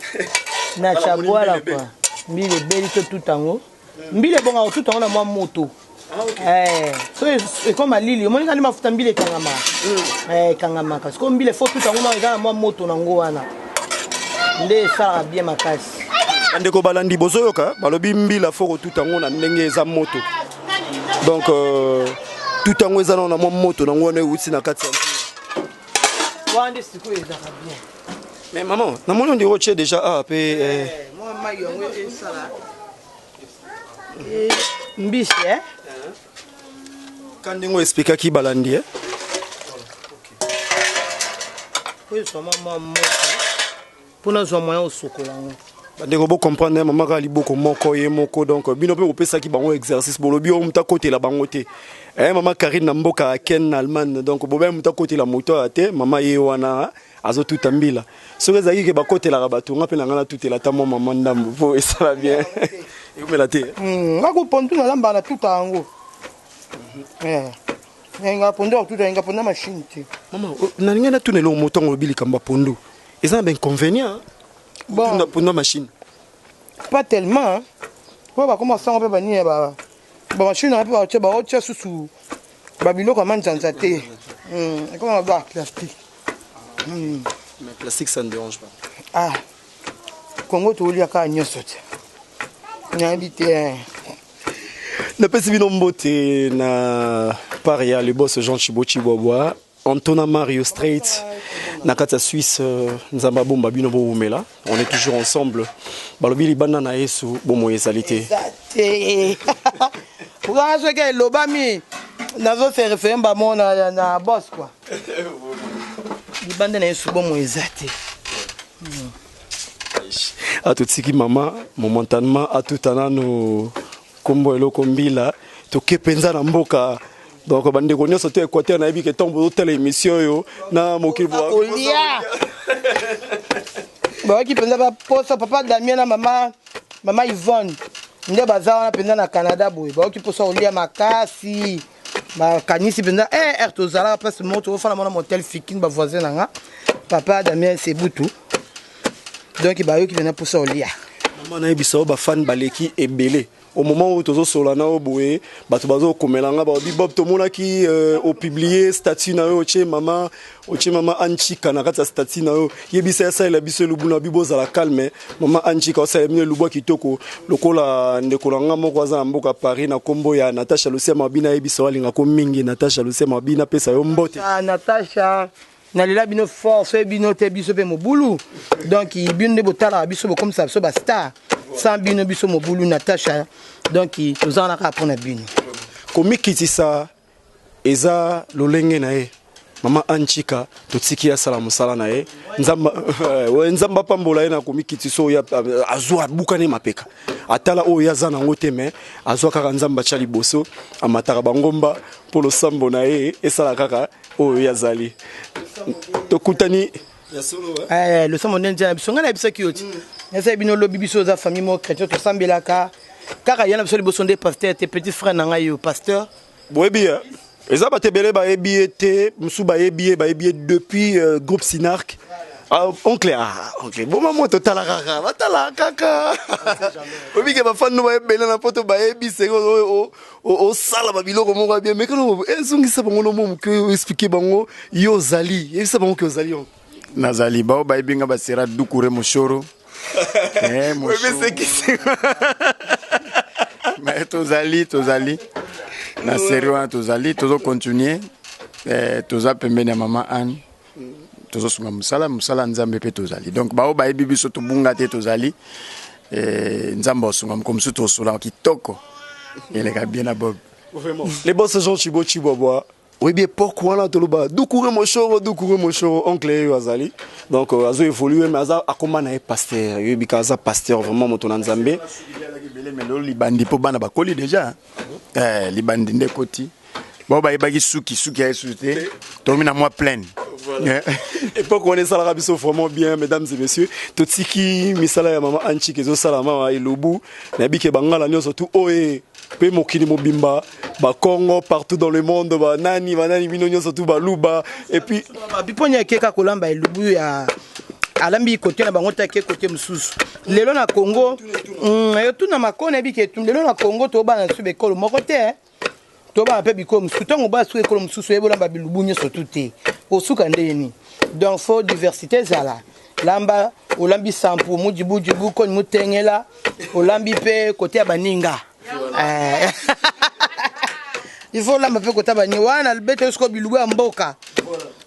na chabwala kwa mbila ebeli, totuta yango. Mbila ebongaka kotuta yango na mwa moto. So ekoma lili, omoni kani mafuta mbila ekangama, ekangamaka. Sikoyo mbila efo tuta yango eza na mwa moto nango wana, nde esalaka bien makasi. Bandeko balandi, bozoyoka, balobi mbila fo kotuta yango na ndenge eza moto. Donc tuta yango eza nano na mwa moto nango wana euti na kati ya wana, nde sikoyo ezalaka bien. Mais maman, namoni on dirait otie déjà awa mpe mwa mai yango esala mbisi. Ka ndenge oyo expliquaki balandi. Oyo ezwa mwa moto mpo nazwa moyen osokola yango. Bandeko, bocomprendre, mama kaka liboko moko, ye moko. Donc bino mpe bopesaki bango exercice, bolobi oyo moto akotela bango te. Mama Karine na mboka ya Ken na Allemagne, donc bobai moto akotela moto aya te. Mama ye wana azotuta mbila. Soki ezalaki ke bakotelaka bato, nga mpe na ngai natutela ata mwa mama ndambo mpo esala bien, ekomela te. Nga ko pondu nalambaka, natuta yango. Nga pondu akututa, nga pondu machine te. Mama, nalingi natuna eloko. Moto yango olobi likambo ya pondu eza na bainconvénient? Bon. Pondu ya machine. Pas tellement, po bakoma sango mpe banini ya bamachine wana mpe baotia, baotia susu babiloko ya manzanza te, ekoma ba plastique. Mais plastique, ça ne dérange pas? Ah, Kongo tolia kaka nyonso te, nayebi te. Napesi bino mbote na part ya le boss Jean Chibo Chibwabwa, Antona Mario Straight na kati ya Suisse. Nzambe abomba bino, bowumela. On est toujours ensemble. Balobi libanda na Yesu bomoi ezali te. Eza te. Okanga soki elobami. Nazo se référer ba mo na na boss quoi. Libanda na yesu bomo eza te. Atotiki mama momentanément atuta nano nkombo eloko mbila, toke mpenza na mboka. Donc bandeko nyonso to Équateur, nayebi ke ntango bozotala émission oyo na mokili kolia bayaki mpenza baposa. Papa Damien na mama Yvonne nde baza wana mpenza na Canada boye, bayoki mposa kolia makasi, bakanisi mpenza r tozalaka place moko, tokofanda mona motel Fikine, bavoisin na nga, papa Damien Sebutu. Donc bayoki mpenza mposa kolia. Mama, nayebisa oyo, bafani baleki ebele. Au moment où tozosola na yo boye, bato bazokomela nga, babi: "Bob, tomonaki opublier statut na yo, otie mama Anchika na kati ya statut na yo, yebisa ye asalela biso elubu." Na bi bozala calme, mama Anchika osalela bino elubu ya kitoko. Lokola ndeko na nga moko aza na mboka Paris na nkombo ya Natasha Lusia Mabina, ayebisa oyo alingako mingi. Natasha Lusia Mabina, apesa yo mbote. Ah, Natasha, nalela bino fort. Soki bino te, biso mpe mobulu. Donc bino nde botalaka biso, bokomisa biso bastar. Sans bino, biso mobulu. Natasha, donc toza wana kaka mpona bino. Komikitisa eza lolenge na ye. Mama Anchika, totiki asala mosala na ye. Nzambe apambola ye na komikitisa oyo azwa. Abukani mapeka, atala oyo aza nango te, me azwa kaka Nzambe atya liboso. Amataka bangomba mpo losambo na ye esala kaka oyo ye azali. Tokutani. Losambo nde nzela na biso. Ngai nayebisaki yo ti eza bino lobi, biso oza famille moko chrétien, tosambelaka kaka ya na biso liboso nde pasteur te, petit frère na ngai yo pasteur. Boyebi, eza bato ebele bayebi ye te, mosusu bayebi ye depuis groupe Sinark. Ah, oncle, ah, oncle, boma moto, tala kaka, batala kaka. Oyebi ke bafani no bayebele na poto, bayebi seko osala babiloko moko ya bien. Mais kana ezongisa bango no mo moke, oexpliquer bango yo ozali, yebisa bango ke ozali oncle. Nazali bao bayebi nga basera Dukure Moshoro. Oyebi. Mais tozali na série wana, tozali tozocontinue, toza pembeni ya mama Anne, tozosunga mosala ya Nzambe mpe tozali. Donc bao bayebi biso, tobunga te, tozali. Nzambe asunga, moko mosusu tosola kitoko, eleka bien na Bob. Vraiment. Les boss Jean Chibo Chibwabwa, oyebi époque wana toloba Dukure Moshoro, Dukure Moshoro, oncle oyo azali. Donc azo évoluer, mais aza akoma na ye pasteur. Oyebi ka aza pasteur vraiment, moto na Nzambe. Ebele, mais lelo libandi mpo bana bakoli déjà. Libandi nde ekoti. Bao bayebaki suki suki ya yesu te, tokomi na mwa pleine. Voilà. Époque wana esalaka biso vraiment bien. Mesdames et messieurs, totiki misala ya mama Anchik ezosalama elubu. Nayebi ke bangala nyonso tu oye mpe mokili mobimba, bakongo partout dans le monde, banani banani, bino nyonso tu baluba et puis Biponi akeka kolamba elubu ya alambi kote na bango te, ake kote mosusu. Lelo na Congo etuna makona, nayebi ke lelo na Congo tobana su bekolo moko te, tobana mpe bikolo mosusu. Ntango baya suka ekolo mosusu, oyebi olamba bilubu nyonso tu te, osuka ndeni. Donc faut diversité ezala. Lamba, olambi sampu, mujibujibu, koni mutengela, olambi mpe kote ya baninga. Il faut olamba mpe kota baninga wana bete sikoyo bilubu ya mboka.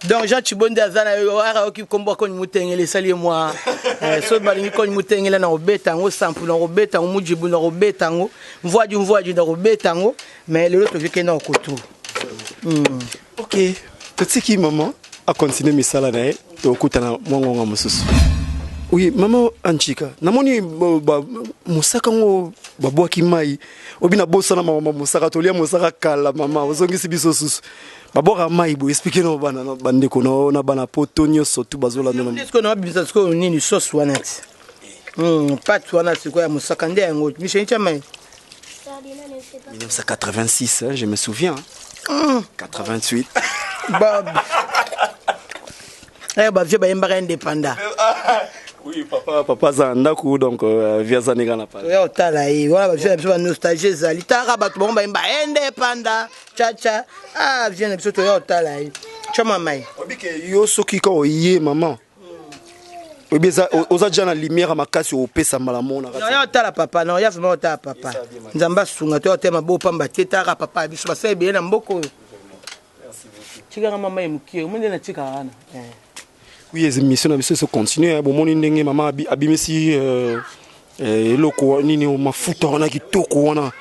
Donc Jean Chibonde aza na yo ara, oki kombo koni mutengela, esali ye mwa so balingi koni mutengela na kobeta yango, sampu na kobeta yango, mujibu na kobeta yango, mvwaju mvwaju na kobeta yango. Mais lelo tokeke na koto. Ok, totiki mama acontinue misala na ye, tokutana mwa ngonga mosusu. Oui, mama Anchika, namoni mosaka ngo babwaki mai. Obi na bosana mama mosaka, tolia mosaka kala. Mama, ozongisi biso susu babwaka mai boye. Expliquer na bana na bandeko na bana poto nyonso tu bazolanda na Sikoyo na babimisa sikoyo nini, sauce wana ti pâte wana sikoyo ya mosaka nde yango. Michel, tia mai. 1986, hein, je me souviens. 88. Bob, bavieux bayembaka indépendant. Oui, papa, papa aza na ndako, donc vie aza ndenge na pale. Toya otala ye wana, bavieux na biso, banostalgie ezali. Taka bato bango bayemba indépendant chacha. Ah, vieux na biso, toya otala ye, tia mai. Oyebi ke yo soki ka oye mama, oyebi oza dia na lumière ya makasi, opesa mbala moko na kati. Oya otala papa na oya vraiment otala papa. Nzambe asunga, toya otema bopamba te. Taka papa ya biso, basala ebele na mboka oyo. Tikaka mama ye mokie, omoi nde natikaka wana. Oui, émission na biso ezo continue. Bomoni ndenge mama abimisi eloko nini, mafuta wana kitoko wana.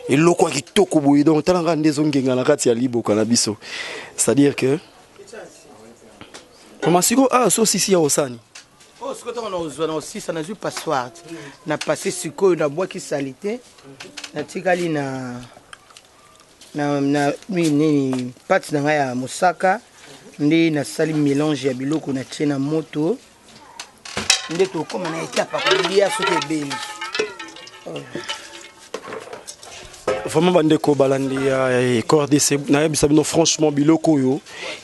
Eloko ya kitoko boye, donc tala nga nde ezongenga na kati ya liboka na biso. C'est-à-dire que mama sikoyo awa so osisi ya osani. Oyo sikoyo ntango nakozwa na osisa, nazwi passoire na passe, sikoyo nabwaki salite, natikali na nini, pâte na ngai ya mosaka. Nde nasali mélange ya biloko, natie na moto, nde tokóma na étape ya kolia soki ebeli. Vraiment, bandeko balandi ya Eco RDC, nayebisa bino franchement, biloko oyo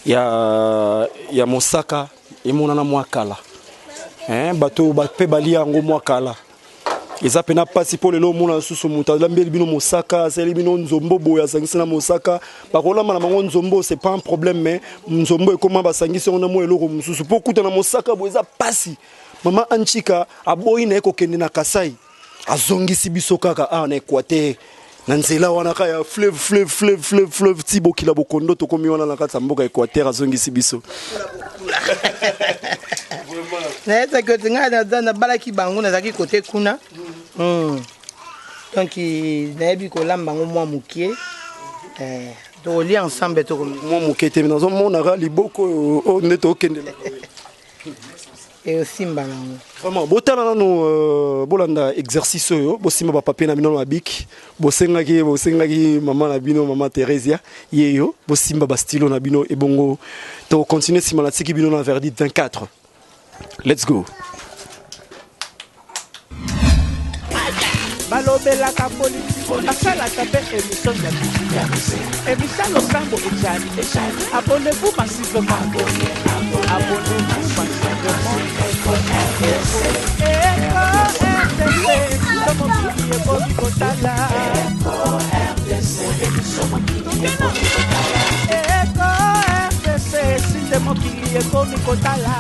ya mosaka emonana mwa kala, hein, bato mpe balia yango mwa kala. Eza mpena mpasi mpo lelo omona lisusu moto alambeli bino mosaka, asali bino nzombo boye, asangisi na mosaka. Bakolamba na bango nzombo, c'est pas un problème, mais nzombo ekóma basangisi yango na mwa eloko mosusu mpo okuta na mosaka boye, eza mpasi. Mama Anchika aboyi na ye kokende na Kasai, azongisi biso kaka awa na Équateur, na nzela wana kaka ya fleuve, fleuve, fleuve, fleuve, fleuve, ti bokila bokondo. Tokomi wana na kati ya mboka Équateur, azongisi biso. Nayebisaki ete ngai nabalaki bango, nazalaki kote kuna. Donc nayebi kolamba yango mwa mokie. Tokolia ensemble, tokomi. Mwa moke te, nazomonaka liboko oyo oyo nde tokendela. Eosimba nango. Vraiment, botala nanu, bolanda exercice oyo. Bosimba bapapier na bino na bic, bosengaki mama na bino, mama Theresia yeyo. Bosimba bastylo na bino, ebongo tokontinue nsima. Natiki bino na Verdict 24. Let's go. Balobelaka politike, basalaka mpe émission ya musique, émission losambo ejali. Abonnez-vous massivement, abonnez-vous massivement. Eko RDC, biso mokili ekomi kotala. Eko RDC, sinde mokili ekomi kotala.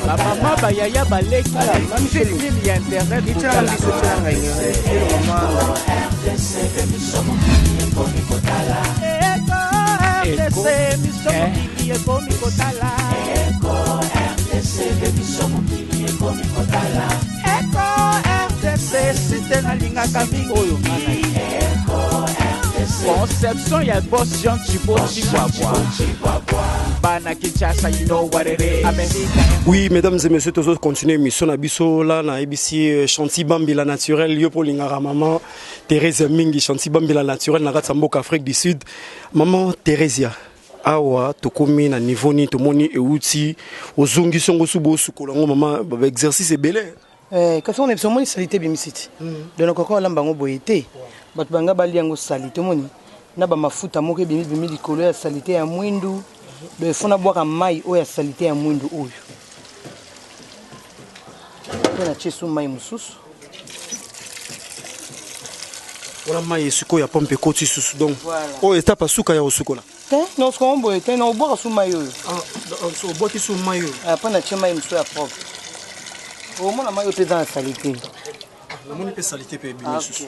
Bamama, bayaya, baleki, filme ya internet kotala. Eko RDC, biso mokili ekomi kotala. Eko RDC, site nalingaka mingi oyo nga na conception ya boss Jean Chibo Chibwabwa. Bana Kinshasa, you know what it is. America. Oui, mesdames et messieurs, toujours continuer émission na biso là na ABC. Chanty Bambila naturel, yo po lingaka maman Thérèse mingi, Chanty Bambila naturel na kati ya mboka Afrique du Sud. Maman Thérésia, awa tokomi na niveau nini? Tomoni euti ozongisi yango su, bosukola yango. Mama, ba exercice ebele. Kasi wana biso omoni salite ebimisi ti, donc nakoka olamba yango boye te. Bato banga balia yango salite, omoni na bamafuta moko ebimi bimi likolo ya salite ya mwindu. Donc il faut nabwaka mai oyo ya salite ya mwindu oyo, mpe natie su mai mosusu. Wana mai esikoyo ya pompe ekoti susu, donc Voilà. oyo étape asuka ya kosukola. Te, nosuka yango boye te, na obwaka su mai oyo. Obwaki su mai oyo? Mpo natie mai mosusu ya propre. Omona mai oyo mpe eza na salite. Namoni mpe salite mpe ebimi susu.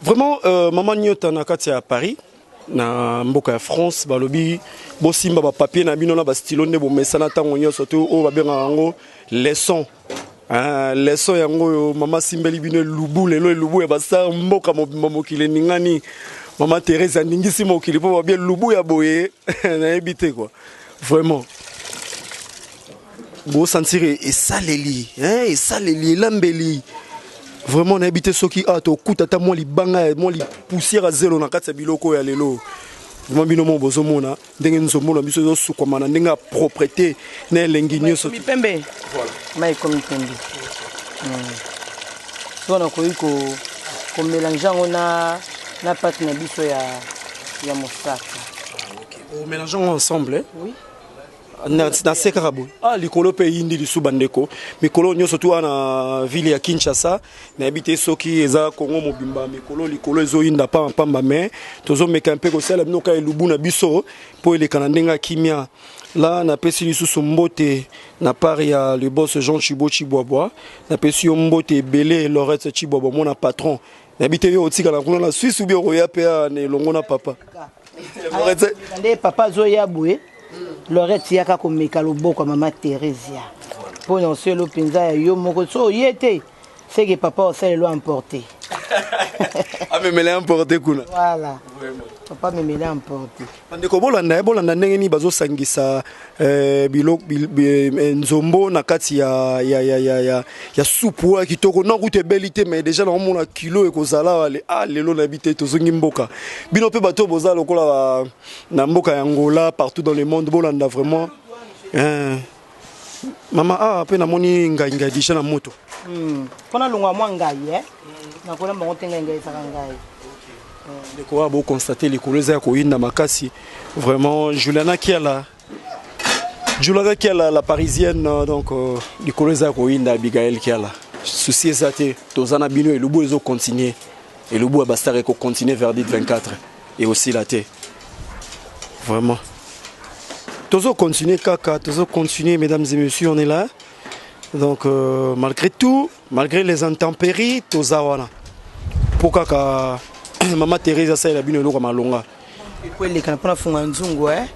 Vraiment, mama Nyota na kati ya Paris, na mboka ya France, balobi bosimba bapapier na bino na bastylo nde bomesana ntango nyonso to oyo babengaka yango leçon. Ah, leçon yango oyo mama simbeli bino elubu lelo, elubu ya basar mboka mobimba, mokili eningani. Mama Thérèse aningisi mokili mpo babi elubu ya boye nayebi te quoi. Vraiment, bosentir esaleli, hein, esaleli elambeli. Vraiment, nayebi te soki awa tokuta ata mwa libanga ya mwa poussière ya zelo na kati ya biloko oyo ya lelo. Vraiment, bino mo bozomona ndenge nzombo na biso ezosukwama na ndenge ya propreté na elengi nyonso. Ekomi pembe, mai ekomi pembe. So nakoki komélange yango na pâte na biso ya mosaka. Omélange yango ensemble, eh? Oui. Na se kaka boye. Ah, likolo mpe eyindi lisu. Bandeko, mikolo nyonso tu wana na ville ya Kinshasa, nayebi te soki eza Kongo mobimba, mikolo likolo ezoyinda pamba pamba, mais tozomeka mpe kosala bino ka elubu na biso mpo eleka na ndenge ya kimia. La napesi lisusu mbote na part ya le boss Jean Chibo Chibwabwa. Napesi yo mbote ebele, Lorette Chibwabwa, mona patron. Nayebi te yo otikala kuna na Suisse ou bien okoya mpe awa na elongo na papa Lorette? Nde papa azoya boye. Lorette, yaka komeka loboko ya mama Thérésia mpo na oselo mpenza ya yo moko. So oye te. C'est que papa osalelo emporté. Amemela emporté kuna. Voilà. Papa amemela emporté. Bandeko bolanda ye, bolanda ndenge nini bazosangisa eh, bilo, bil, bi, eh, nzombo na kati ya, ya, ya, ya, ya, ya supu oyo ya kitoko. Non kutu ebeli te, mais déjà naomona kilo ekozala wale. Ah, lelo nayebi te, tozongi mboka. Bino mpe bato oyo boza lokola ba, na mboka ya Angola, partout dans le monde, bolanda vraiment. Eh, mama awa mpe namoni ngai ngai déjà na moto. Mpo nalongwa mwa ngai, eh? Nakolamba yango te, ngai ngai ezaka ngai. Ndeko oyo boconstate likolo eza ya koyinda makasi vraiment. Juliana Kiala, Juliana Kiala la parisienne, donc likolo eza ya koyinda. Abigael Kiala, souci eza te, toza na bino. Elubu ezocontinue, elubu ya bastar ekocontinue. Verdict 24 eosila te vraiment. Tozocontinue kaka, tozocontinue. Mesdames et messieurs, on est là. Donc malgré tout, malgré les intempéries, toza wana mpo kaka mama Thérèse asalela bino eloko ya malonga. Po elekana mpona funga nzungu, eh?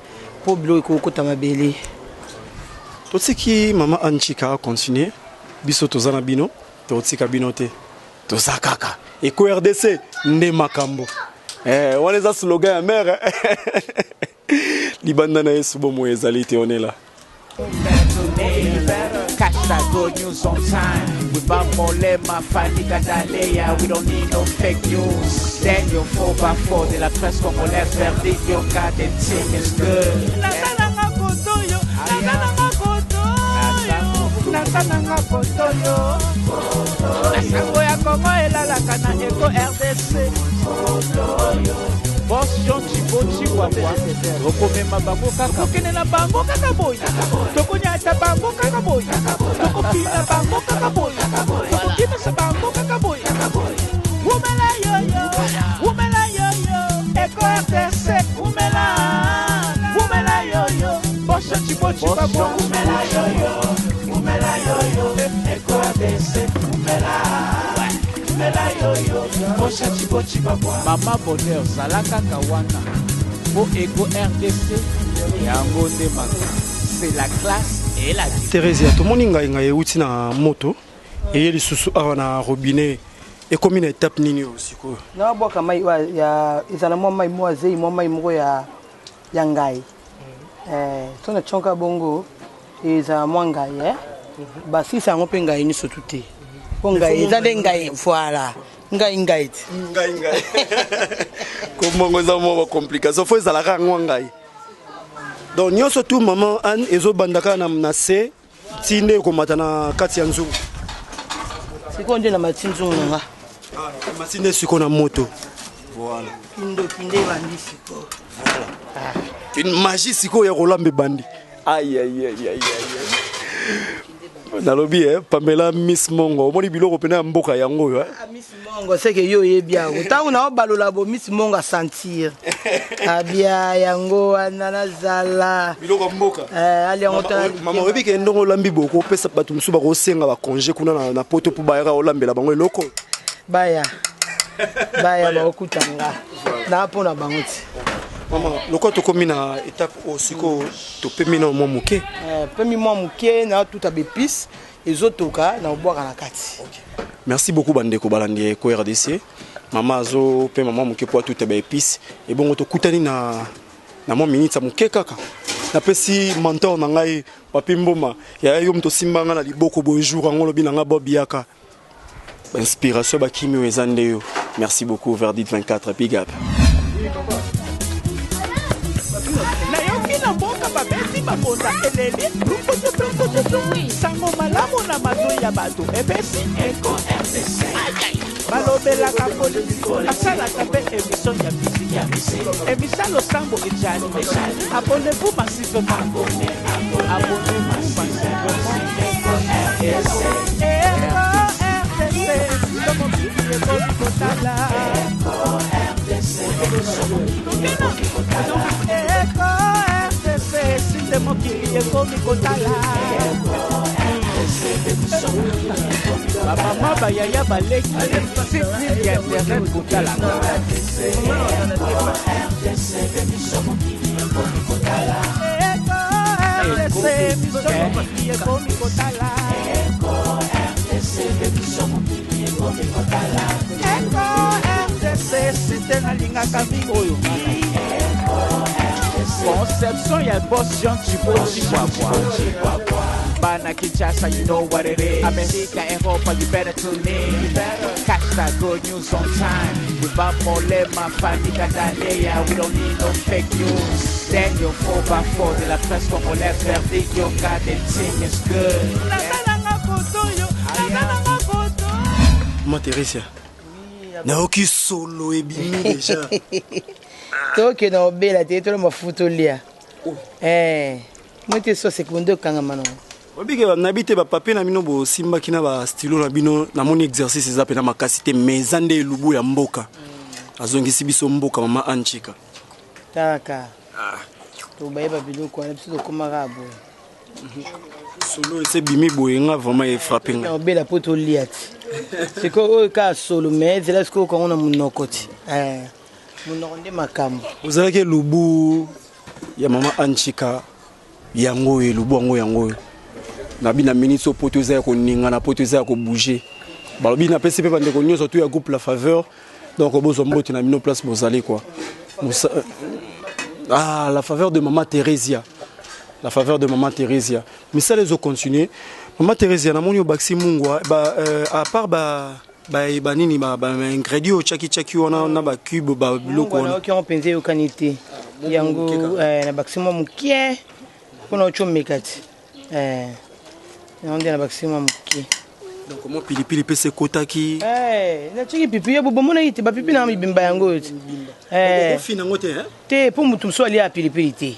Mpo biloko ekokota mabele. Totiki mama Anchika acontinue, biso toza na bino, totika bino te, toza kaka. Eko RDC nde makambo. Eh, wana eza slogan ya mare. Libanda na Yesu bomoi ezali te. Onela. Catch that good news on time. We bought Molema, Fanny Gadalea. We don't need no fake news. Daniel 4x4 de la presse congolaise. Verdict, your God, the team is good. Nasalanga kotoyo, nasalanga kotoyo, nasalanga kotoyo. Sango ya Kongo elalaka na Eko RDC. Boss John Chibo Chihuahua, okomema bango kaka, okende na bango kaka boye, tokonyata bango kaka boye, tokopina bango kaka boye, tokokimisa bango kaka boye. Wumela yoyo, wumela yoyo, Eko RDC, wumela, wumela yoyo, Boss John Chibo Chihuahua, wumela yoyo, wumela yoyo, Eko RDC, wumela. Wumela yoyo, Boss John Chibo Chihuahua. Mama Bonheur, zala kaka wana po Eko RDC yango nde makambo, c'est la classe et la Thérésia, tomoni ngai ngai euti na moto, eye lisusu awa na robinet, ekomi na étape nini oyo sikoyo? Nabwaka mai oyo ya ezala mwa mai mwa zei, mwa mai moko ya ngai. Eh, so na tionka bongo ezala mwa ngai, eh? Basisa yango mpe ngai nyonso tu te, mpo ngai eza nde ngai, voilà, ngai ngai ti. Ngai ngai komongo eza mwa bacomplication, fo ezalaka yango ngai. Donc nyonso tu, mama Anne, ezobanda kaka na se ti nde ekomata na kati ya nzungu. Sikoyo nde na mati nzungu na nga. Mati nde sikoyo na moto, voilà. Kindoki nde ebandi sikoyo. Une magie sikoyo ya kolamba ebandi. Ayayayayay, nalobi eh, Pamela Miss Mongo, omoni biloko mpena ya mboka yango oyo, eh? Ah, Miss Mongo, seke yo oyebi yango. Ntango na obalola bo, Miss Mongo asentir abia yango wana nazala. Biloko ya mboka. Eh, ali yango tala. Mama, oyebi ke ndongo olambi boko opesa bato mosusu bakosenga bacongé kuna na poto mpo bayaka olambela bango eloko. Baya, baya, bakokuta nga na mpo na bango ti. Mama, lokola tokomi na étape oyo sikoyo, topemi na mwa moke. Eh, pemi mwa moke na tuta baépices ezotoka na obwaka na kati. Merci beaucoup bandeko balandi ya Eko RDC. Mama azopema mwa moke po atuta baépices, ebongo tokutani na mwa minute ya moke kaka. Napesi mentor na ngai Papi Mboma yaya, yo moto osimba ngai na liboko boye jour yango, olobi na ngai Bob yaka, inspiration bakimi oyo eza nde yo. Merci beaucoup. Verdict 24, big up. Nayoki na mboka babeti bakonza eleli brukutu. Sango malamu na matoi ya bato epesi Eko RDC. Balobelaka politike, basalaka mpe émission ya musique, émission losambo ejali. Abonnez-vous massivement, abonnez-vous massivement. Eko RDC, mokili ekomi kotala. Eko RDC, sinde mokili ekomi kotala. Bamama, bayaya, baleki, site nini ya internet kotala? Eko RDC, biso mokili ekomi kotala. Conception ya boss Jean Chibo Chihuahua. Bana Kinshasa, you know what it is. America, Europa, you better tune in. Catch that good news on time. With Molema, Fanny Kadaleya, we don't need no fake news. Daniel 4x4 de la presse congolaise, verdict, yo, God, the team is good. Mama Theresia, nayoki solo ebimi déjà. Tokende obela te, tola mafuta olia. Eh, moi te sauce ekunde okangama nango. Obike nayebi te bapapier na bino bosimbaki na bastylo na bino. Namoni exercice eza mpena makasi te, mais eza nde elubu ya mboka. Azongisi biso mboka, mama Anchika. Talaka, tobayeba biloko wana, biso tokomaka boye. Solo ese ebimi boye, nga vraiment efrappe nga. Obela mpo tolia ti sikoyo oyo kaka solo, mais ezela sikoyo kango na monoko ti. Eh, monoko nde makambo. Ozalaki elubu ya mama Anchika, yango oyo elubu yango, yango oyo nabi na minute oyo poto eza ya koningana, poto eza ya kobouge. Balobi napesi mpe bandeko nyonso tu ya groupe La Faveur, donc bozwa mbote na bino place bozali quoi. Ah, la faveur de mama Thérésia, la faveur de mama Thérésia. Misala ezocontinue. Mama Thérésia, namoni obakisi mungwa ba, à part ba banini, ba ingrédient oyo tiaki wana na bacube, babiloko wana. Nayoki yango mpenza eyokani te. Yango na bakisi mwa mokie mpona oti omeka ti. Yango nde na bakisi mwa mokie. Donc mwa pilipili mpe se ekotaki. Natiaki pipi yo bomonaki te, bapipi na mibimba yango oyo ti. Ofina yango te, hein? Te, mpo motu mosusu aliaka pilipili te,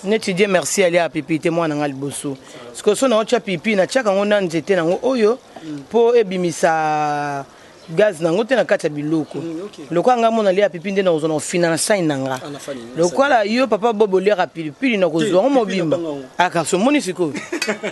neti Dieu merci aliaka pilipili te, mwana nga liboso. Sikoyo so naotya pilipili, natiaka yango na nzete nango oyo mpo ebimisa gaz nango te na kati ya biloko. Lokola nga mona alia pilipili nde nakozwa na kofina na sani na nga. Ah, na sani, na Lokola yo papa Bob oliaka pilipili, na kozwa yango pilipili mobimba. na bango yango. Akasi omoni sikoyo,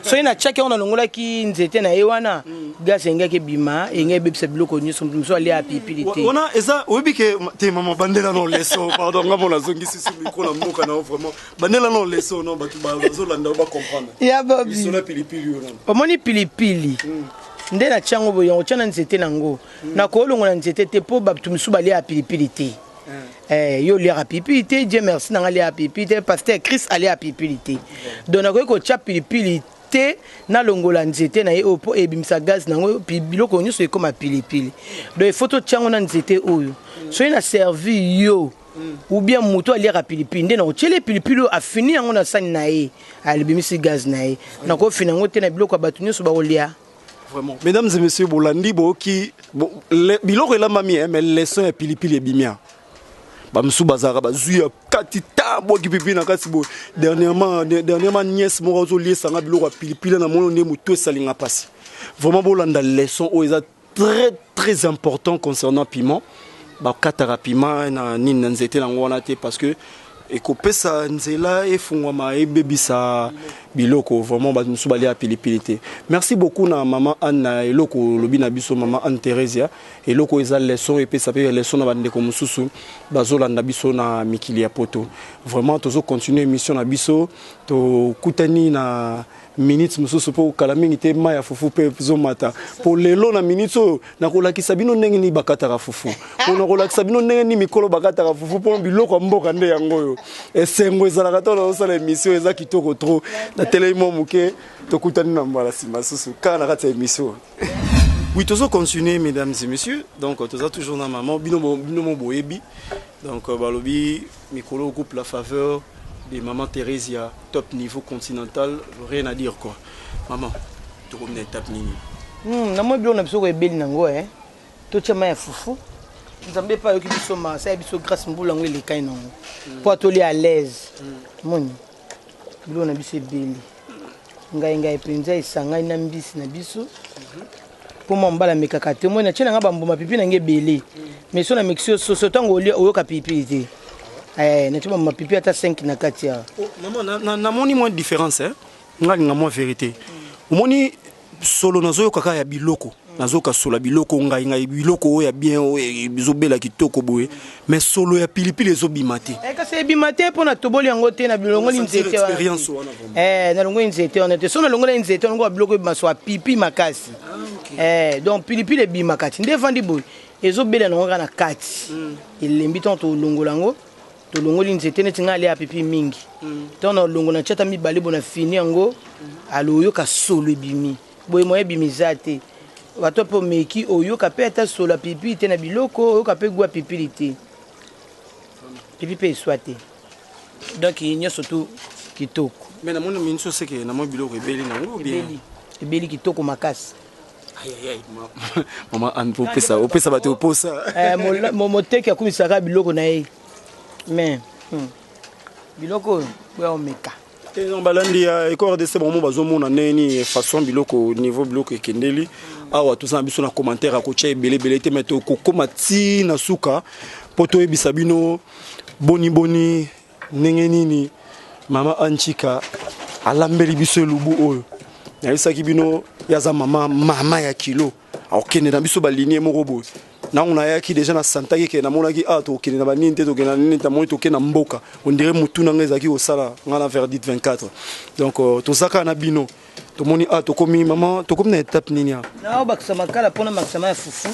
soki natiaki yango, nalongolaki nzete na ye wana, gaz engaki ebima, engaki ebebisa biloko nyonso. Motu mosusu aliaka pilipili te. Wana eza oyebi ke te mama, bandela no leso. Pardon, nga mona azongisi su micro na mboka na yo. Vraiment, bandela no leso no bato bazolanda yo bacomprendre. Ya Bobi. Lisolo ya pilipili oyo nano. Omoni pilipili nde natia yango boye, yango tia na nzete nango, nakolongola nzete te mpo bato mosusu baliaka pilipili te. Eh, yo oliaka pilipili te, Dieu merci nanga aliaka pilipili te, pasteur Chris aliaka pilipili te, donc nakoki kotia pilipili te, nalongola nzete na ye oyo mpo ebimisa gaz nango, biloko nyonso ekóma pilipili. Donc il faut totia yango na nzete oyo. Soki na servi yo ou bien moto aliaka pilipili, nde nakotiela ye pilipili oyo, afini yango na sani na ye, alibimisi gaz na ye. Nakofina yango te na biloko ya bato nyonso bakolia. Vraiment, mesdames et messieurs, bolandi, boyoki biloko elambami, hein, mais leçon ya pilipili ebimi. Awa bamosusu bazalaka bazwi ya kati ta bwaki pilipili na kati boye. Dernièrement nièce moko azoliesanga biloko ya pilipili na moni nde motu esalinga mpasi. Vraiment, bolanda leçon oyo, eza très très important concernant piment. Bakataka piment na nini, na nzete nango wana te, parce que ekopesa nzela efungwama, ebebisa biloko. Vraiment, bato mosusu balia pilipili te. Merci beaucoup na mama Anne na eloko olobi na biso. Mama Anne Theresia, eloko eza leçon, epesa mpe leçon na bandeko mosusu bazolanda biso na mikili ya poto. Vraiment, tozocontinue émission na biso, tokutani na minute mosusu mpo kala mingi te mai ya fufu mpe ezomata. Mpo lelo na minute oyo nakolakisa bino ndenge nini bakataka fufu, mpo nakolakisa bino ndenge nini mikolo bakataka fufu, mpo biloko ya mboka nde yango oyo. Esengo ezalaka to nazosala émission, eza kitoko trop. Natelemi mwa moke, tokutani na mbala nsima susu kaka na kati ya émission. Oui, tozo continuer, mesdames et messieurs. Donc toza toujours na maman bino, bino mo boyebi. Donc balobi mikolo groupe La Faveur de maman Thérésia, top niveau continental, rien à dire quoi. Maman, tokomi na étape nini? Namoni biloko na biso koyebeli nango, totia mai ya fufu. Nzambe mpe ayoki biso, ma asali biso grâce, mbula yango elekai nango mpo atolia à l'aise. Moni biloko na biso ebeli, ngai ngai mpenza esangani na mbisi na biso mpo mwa mobali amekaka te. Moi natie nanga bambuma pipi nange ebele, mais so namekisi yo soso, ntango olia oyoka pilipili te. Natie bambuma pipi ata 5 na kati awa. Oh, maman, namoni mwa différence, hein? Nga linga mwa vérité. Omoni solo nazoyoka kaka ya biloko, nazoyoka solo ya biloko ngai ngai, biloko oyo ya bien oyo ezobela kitoko boye, mais solo ya pilipili ezobima te. Kasi ebima te mpo na toboli yango te, na bilongoli nzete wana. Expérience wana vraiment. Nalongoli nzete wana te. So nalongoli nzete wana, ngo biloko ebima so apipi makasi. Donc pilipili ebimaka ti nde evandi boye, ezobela nango kaka na kati, elembi. Ntango tolongola yango. Tolongoli nzete neti ngai alia pipi mingi. Ntango na olongo na tiata mibale bo na fini yango, alo oyoka solo ebimi. Boye moyen ebimi eza te. Bato mpe omeki oyoka mpe ata solo ya pipili te na biloko, oyoka mpe goût ya pipili te. Pipi mpe eswa te. Donc nyonso tu kitoko. Mais namoni minso seke namoni biloko ebeli nango bien. Ebeli, ebeli kitoko makasi. Mama Anne opesa opesa bato oposa. Eh, moteki akumisaka biloko na ye. Mais biloko oyo boya omeka. Te non balandi ya Eco RDC bango bazomona ndenge nini façon biloko niveau biloko ekendeli awa toza na biso na commentaire akotia ebele ebele te mais tokokoma ti na suka mpo toyebisa bino boni boni ndenge nini mama Anchika alambeli biso elubu oyo. Nayebisaki bino yaza mama mama ya kilo akokende na biso balinie moko boye. Nango nayaki deja na santaki ke namonaki ah tokende na banini te tokende na nini te namoni tokende na mboka on dirait mutu na ngai ezalaki kosala ngai na verdict 24 donc toza kaka na bino tomoni ah tokomi mama tokomi na étape nini ah Naobakisa makala mpona makisa mai ya fufu.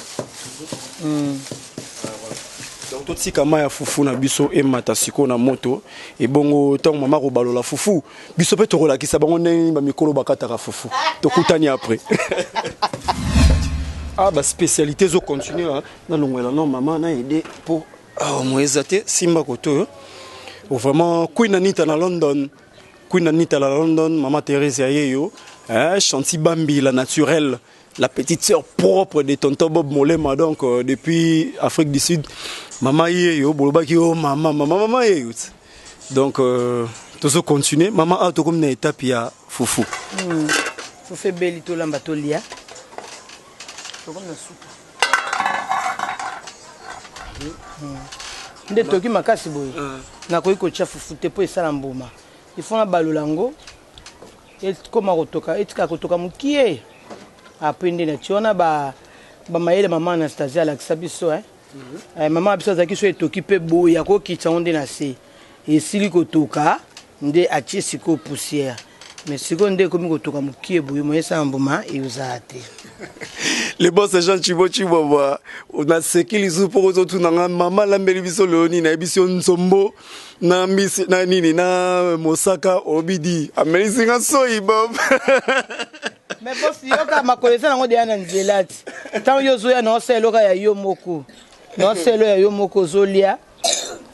Donc totika mai ya fufu na biso emata sikoyo na moto ebongo ntango mama kobalola fufu biso mpe tokolakisa bango ndenge nini bamikolo bakataka fufu. Tokutani après. Ah ba spécialité ezo continuer nalongwela no mama na aide po awa mo eza te simba koto oyo. Vraiment Queen Anita na London, Queen Anita na London, mama Thérèse ya yeyo, hein, Chanty Bambi la naturelle, la petite sœur propre de tonton Bob Molema donc depuis Afrique du Sud, mama yeyo bolobaki oh mama mama mama yeyo. Donc tozo continuer mama a tokomi na étape ya fufu. Fufu ebeli tolamba tolia. Tokomi na suka. Nde toki makasi boye. Nakoki kotia fufu te po esala mbuma. Il faut na balola yango ekoma kotoka, etika kotoka mokie. Après nde natie wana ba mayele mama Anastasia alakisa biso, hein. Mama biso azalaki so etoki pe boye akokitisa yango nde na se. Esili kotoka nde atie sikoyo poussière. Mais sikoyo nde ekomi kotoka mokie boye, moye esala mbuma ezala te. Le boss Jean Chibo Chibobwa, naseki lisusu mpo kozotuna nga mama alambeli biso lelo nini, nayebisi yo nzombo na mbisi na nini na mosaka obidi amelisi nga soyi bob. Mais boss yoka makolo eza nango deya na nzela ti. Ntango yo ozoya na osala eloko ya yo moko. Na osala eloko ya yo moko ozolia.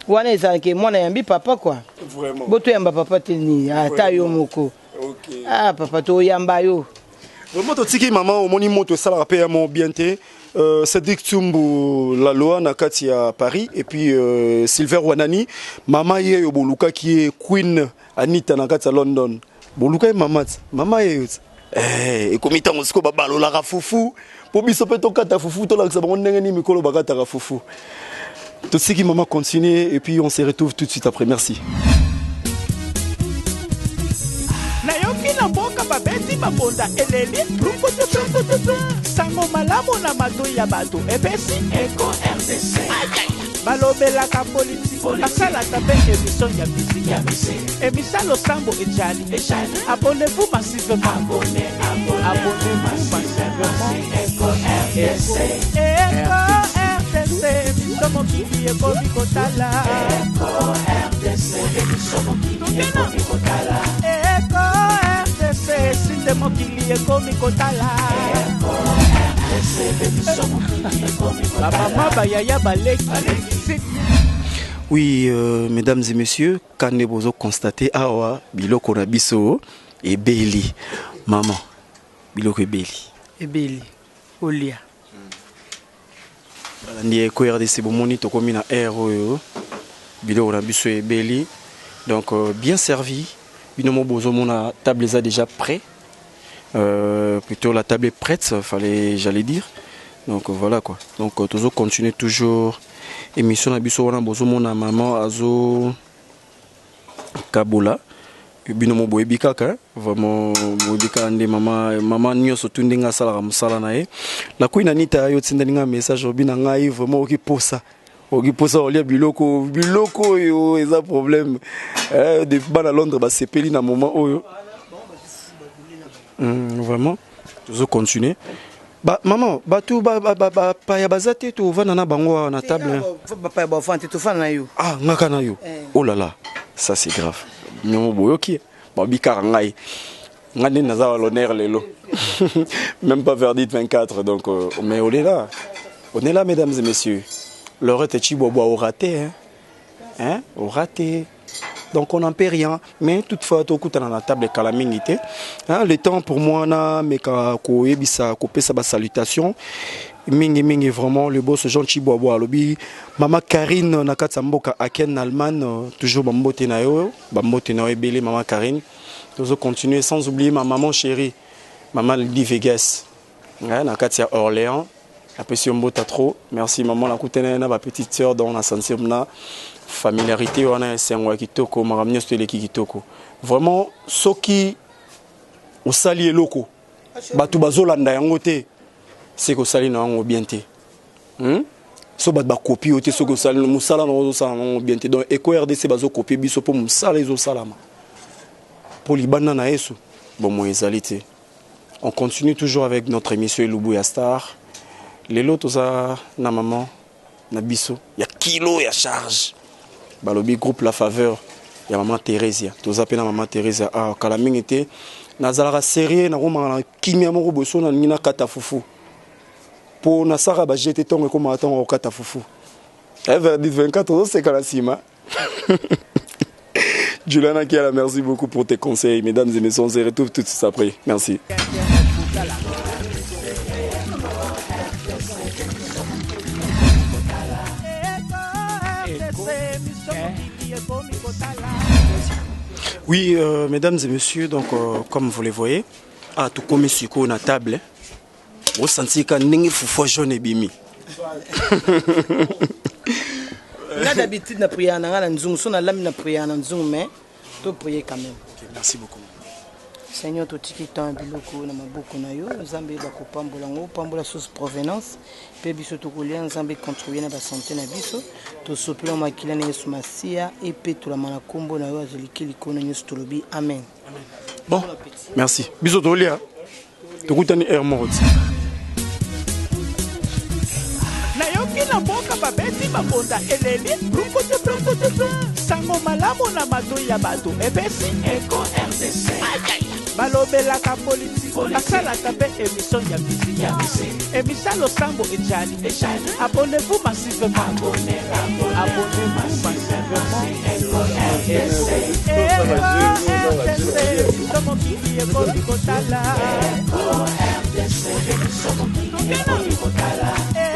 Wana ezalaka mwana yambi papa quoi. Vraiment. Boto yamba papa te ni ata yo moko. Okay. Ah papa to yamba yo. Vraiment totiki mama omoni moto esalaka pe ya mo bien te. Cédric Tsumbu la loi na kati ya Paris et puis Silver Wanani mama yeyo bolukaki ye Queen Anita na kati ya London. Boluka ye mama ti mama yeyo ti. Ekomi ntango sikoyo babalolaka fufu po biso pe tokata fufu tolakisa bango ndenge nini mikolo bakataka fufu. Tosiki mama continue et puis on se retrouve tout de suite après. Merci. Nayoki na mboka babeti mabonda eleli sango malamu na matoi ya bato epesi Eco RDC. Balobelaka politiki basalaka mpe émission ya musique émission losambo ejali. Abonnez-vous massivement, abonnez-vous massivement. Eco RDC, Eco RDC, émission mokili ekomi kotala. Eco RDC, émission mokili ekomi kotala. Eco RDC, sinde mokili ekomi kotala. Eco RDC, émission mokili ekomi kotala. Ba mama ba yaya baleki. Oui, mesdames et messieurs, quand bozo constater awa biloko na biso ebeli. Maman, biloko ebeli. Ebeli. Olia. Balandi Eco RDC bomoni tokomi na air oyo biloko na biso ebeli. Donc bien servi. Bino mo bozo mona table eza déjà prêt. Plutôt la table est prête, fallait j'allais dire. Donc voilà quoi. Donc tozo continuer toujours émission na biso wana bozo mona maman azo kabola. Bino mo boyebi kaka, vraiment boyebi kaka nde mama, mama nyonso tu ndenge asalaka mosala na ye. La Queen Anita yo tindeli nga message obi na ngai vraiment oki posa. Oki posa olia biloko, biloko oyo eza problème. Depuis bana Londres basepeli na moment oyo. Vraiment tozo continuer. Ba maman, bato ba, ba, ba, ba, paya baza te tovanda na bango awa na table. Ba paya bafanda te, tofanda na yo. Ah, ngaka na yo. Oh là là, ça c'est grave. Miomo boyoki, babi kaka ngai. Ngai nde naza à l'honneur lelo. Même pas verdict 24 donc mais on est là. On est là mesdames et messieurs. Laurette Tshibwabwa au raté hein. Hein? Au raté. Donc on n'en peut rien. Mais toutefois, tokutana na table kala mingi te. Hein, le temps pour moi na meka koyebisa kopesa ba salutation. Mingi mingi vraiment le boss Jean Tshibwabwa alobi mama Karine na kati ya mboka Aken Allemagne toujours bambote na yo, bambote na yo ebele mama Karine. Tozo continuer sans oublier ma maman chérie, maman Lydie Vegas. Hein, na kati ya Orléans. Apesi yo mbota trop. Merci maman nakutana ye na ba petite sœur donc na sentir na familiarité wana esengo ya kitoko makambo nyonso eleki kitoko. Vraiment soki osali eloko bato bazolanda yango te c'est kosali na yango bien te. So bato bakopi yo te soki osali mosala na ozosala na yango bien te. Donc Eco RDC bazokopie biso mpo mosala ezosalama mpo libanda na Yesu bomoi ezali te. On continue toujours avec notre émission Elubu ya Star. Lelo toza na maman na biso ya kilo ya charge. Balobi groupe La Faveur ya maman Theresia. Toza pe na maman Theresia ah kala mingi te. Nazalaka sérieux na komaka na kimia moko boso na ningi na kata fufu. Po na saka ba jete tongo ekoma tongo kata fufu. Eh vers 24 ozoseka na sima. Juliana Kiala, merci beaucoup pour tes conseils. Mesdames et messieurs, on se retrouve tout de suite après. Merci. Oui, mesdames et messieurs, donc comme vous le voyez, à tout comme siko na table, vous sentez que ndenge fufu jaune ebimi. Nga d'habitude na prière na nga na nzungu, so na lami na prière na nzungu, mais to prier quand même. Okay, merci beaucoup. Seigneur, totiki temps biloko na maboko na yo, Nzambe bakopambola ngo, pambola source provenance, pe biso tokolia Nzambe contribuer na ba santé na biso, tosopela makila na Yesu Masiya epetolama na kombo na yo azoliki likolo nyonso tolobi amen. Amen. Bon, merci. Biso tolia. Tokutani air mort. Nayoki na mboka babeti mabonda eleli brukutu brukutu sango malamu na matoi ya bato epesi Eco RDC. Balobelaka politiki basalaka mpe émission ya musique émission losambo ejali. Abonnez-vous massivement, abonnez-vous massivement. Eco RDC, biso mokili ekomi kotala.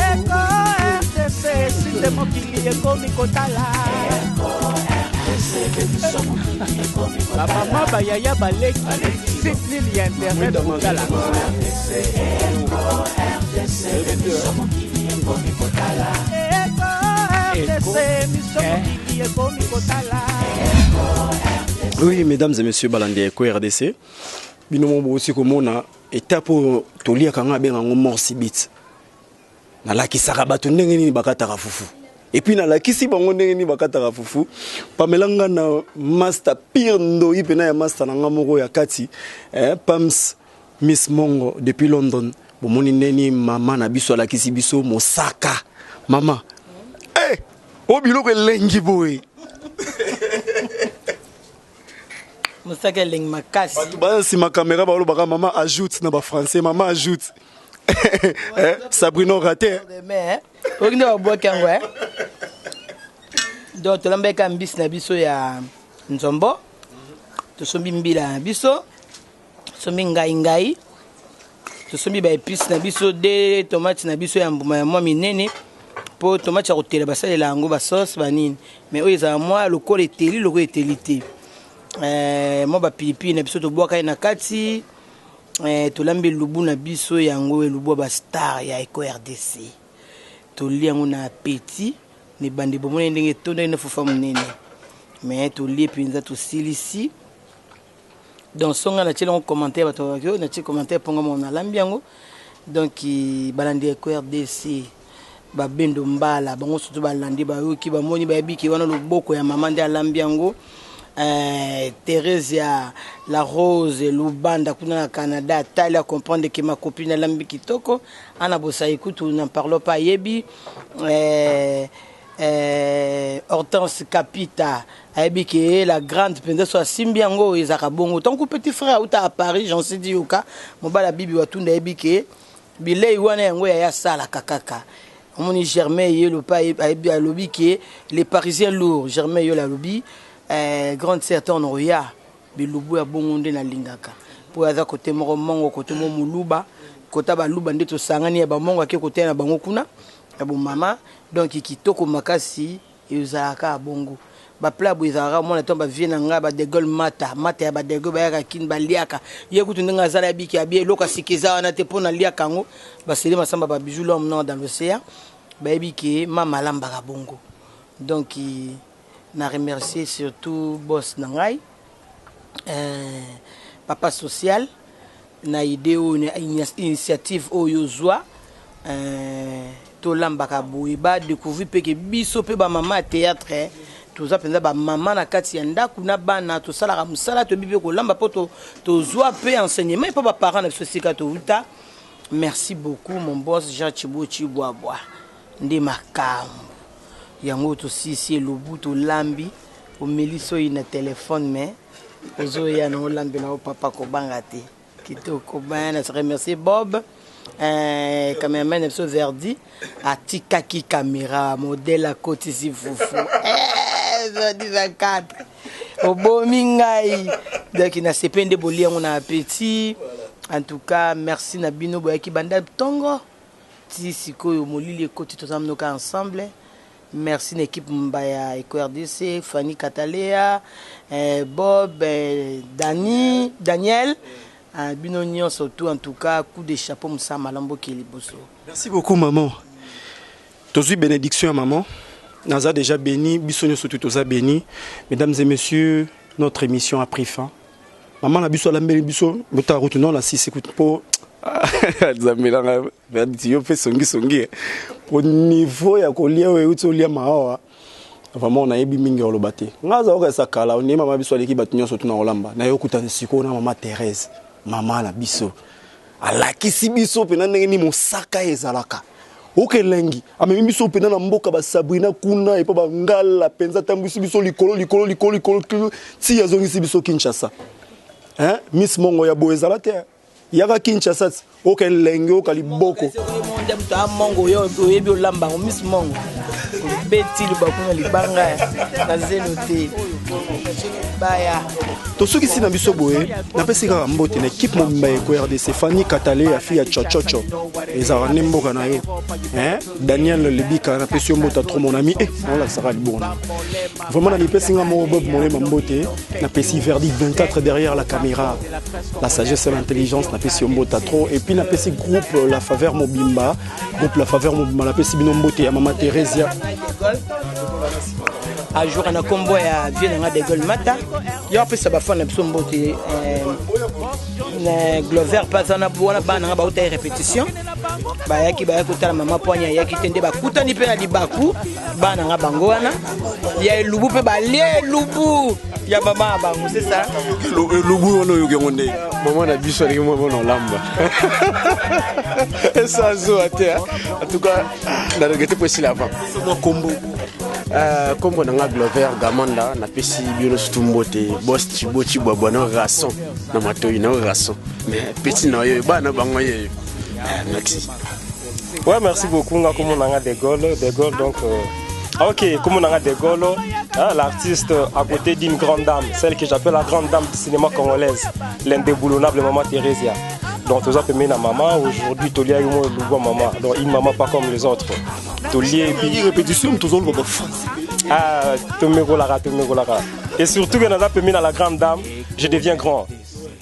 Eco RDC, site mokili ekomi kotala. Bamama bayaya baleki site nini ya internet kotala. Eco RDC, biso mokili ekomi kotala. Oui, mesdames et messieurs, balandi Eco RDC. Bino mo bosi komona étape oyo toliaka nga abenga yango mort subite. Nalakisaka bato ndenge nini bakataka fufu. Et puis nalakisi bango ndenge nini bakataka fufu. Pamela nga na master pire ndoi pena ya master na nga moko ya kati, Pams Miss Mongo depuis London. Bomoni ndeni mama na biso alakisi biso mosaka. Mama. O biloko elengi boye. Mosaka elengi makasi. Bato baza nsima caméra balobaka mama ajoute na ba français, mama ajoute. Sabrina raté. Mais oki nde babwaki yango eh. Donc tolambaki mbisi na biso ya nzombo, tosombi mbila na biso, tosombi ngai ngai, tosombi ba épices na biso, de tomate na biso ya mbuma ya mwa minene, po tomate ya kotela basalela yango ba sauce ba nini, mais oyo ezala mwa lokola eteli lokola eteli te. Mwa ba pilipili na biso tobwaka ye na kati. Tolambi elubu na biso yango elubu ya ba star ya Eco RDC. Tolia yango na appétit, ne bande bomoni ndenge etondaki na fufu monene. Mais tolie mpenza tosilisi. Donc songa na tiela commentaire bato babaki oyo na tie commentaire mponga moko nalambi yango. Donc balandi ya Eco RDC babendo mbala bango surtout balandi bayoki bamoni bayebi ke wana loboko ya mama nde alambi yango. Theresia La Rose Lubanda kuna na Canada tali a comprendre que ma copine alambi kitoko. Ana Bosai kutu n'en parlons pas yebi. Eh, Hortense Kapita ayebi ke la grande mpenza so asimbi yango ezalaka bongo ntango petit frère auta à Paris Jansi Diyoka mobali ya Bibi Watunda ayebi ke bilei wana yango yaya asalaka kaka omoni Germain Yelo mpe ayebi alobi ke les Parisiens lourds Germain Yelo alobi eh, grande sœur ntango nakoya bilubu ya bongo nde nalingaka mpo aza kote moko mongo kote moko moluba kota baluba nde tosangani ya bamongo ake koteya na bango kuna ya bomama. Donc kitoko makasi ezalaka bongo ba plat boye ezalaka mwana ntango bavie na ngai ba de Gaulle mata mata ya ba de Gaulle bayaka kini baliaka ye kutu ndenge azala ya biki abi eloko ya sika eza wana te mpo naliaka yango basele masamba ba bijou l'homme noir dans l'océan bayebi ke mama alambaka bongo. Donc na remercier surtout boss na ngai papa social na idée oyo na initiative oyo ozwa tolambaka boye ba découvrir mpe ke biso mpe bamama ya théâtre toza mpenza bamama na kati ya ndako na bana tosalaka mosala toyebi mpe kolamba mpo tozwa mpe enseignement mpo baparent na biso esika touta. Merci beaucoup mon boss Jean Chibo Chibwabwa nde makambo yango tosisi elobu tolambi omeli soyi na telefone mais ozoya na olambela o papa kobanga te kitoko ben na remercier Bob cameraman na biso Verdi atikaki caméra modèle akotisi fufu Verdi 24 obomi ngai donc nasepe nde bolia yango na appétit. En tout cas merci na bino boyaki banda ntongo ti sikoyo molili ekoti toza mnoka ensemble. Merci na équipe Mbaya Eco RDC, Fanny Katalea, Bob, Dani, Daniel, bino nyonso tout en tout cas coup de chapeau mosala malamu bokeli liboso. Merci beaucoup maman. Tozui bénédiction ya maman. Naza déjà béni, biso nyonso tout toza béni. Mesdames et messieurs, notre émission a pris fin. Maman na biso alambeli biso botala kutu non na sisi kutu mpo nzambe nanga verdi yo mpe songisongi po niveau ya kolia oyo euti olia maawa vraiment nayebi mingi oloba te nga aza okasa kala ondimi mama biso aleki bato nyonso tuna kolamba naye okutana sikoyo na mama Thérèse mama na biso alakisi biso mpena ndenge nini mosaka ezalaka okelengi amemi biso mpena na mboka basabrina kuna epa bangala mpenza atambwisi biso likolo likolo likolo likolo ti azongisi biso Kinshasa. Hein? Miss Mongo ya boye ezala te yaka Kinshasa ti okelenge oka liboko nde moto a mongo oyo oyebi olamba yango Miss Mongo obeti libaku na libanga na zelo te baya. Tosukisi na biso boye napesi kaka mbote na équipe mobimba ya Eco RDC Fanny Katale ya fille ya Chochocho ezalaka nde mboka na yo hein? Daniel Lebika napesi yo mbote trop mon ami eh naolakisaka libongo na vraiment na mipesi nga moko Bob Molema mbote napesi Verdi 24 derrière la caméra la sagesse et l'intelligence napesi yo mbote trop et puis napesi groupe La Faveur Mobimba groupe La Faveur Mobimba napesi bino mbote ya mama Theresia ajour na kombo ya vieux na nga de Gaulle Mata yo apesa bafan na biso mbote na Glover mpe aza na wana bana nga bauta ye répétition bayaki bayaki kotala mama poani ayaki te nde bakutani mpe na libaku bana nga bango wana ya elubu mpe balie elubu ya mama ya bango c'est ça elubu wana oyoki yango nde mama na biso alingi mwa mona olamba esa azoa te en tout cas na regrette po esila avant mwa kombo. Kombo na nga Glover Gamanda napesi bino surtout mbote boss Chibo Chibwabwa na rason na matoi na rason mais petit na yo bana bango ye merci. Ouais, merci beaucoup. Nga kombo na nga De Gaulle, De Gaulle donc ok, kombo na nga De Gaulle, hein, l'artiste à côté d'une grande dame, celle que j'appelle la grande dame du cinéma congolaise, l'indéboulonnable maman Thérésia. Donc toza pembeni na maman aujourd'hui tolia yo mo lubwa maman. Donc une maman pas comme les autres. Tolie bi répétition tozoloba ba français. Ah, tomekolaka tomekolaka. Et surtout que naza pembeni na la grande dame, je deviens grand.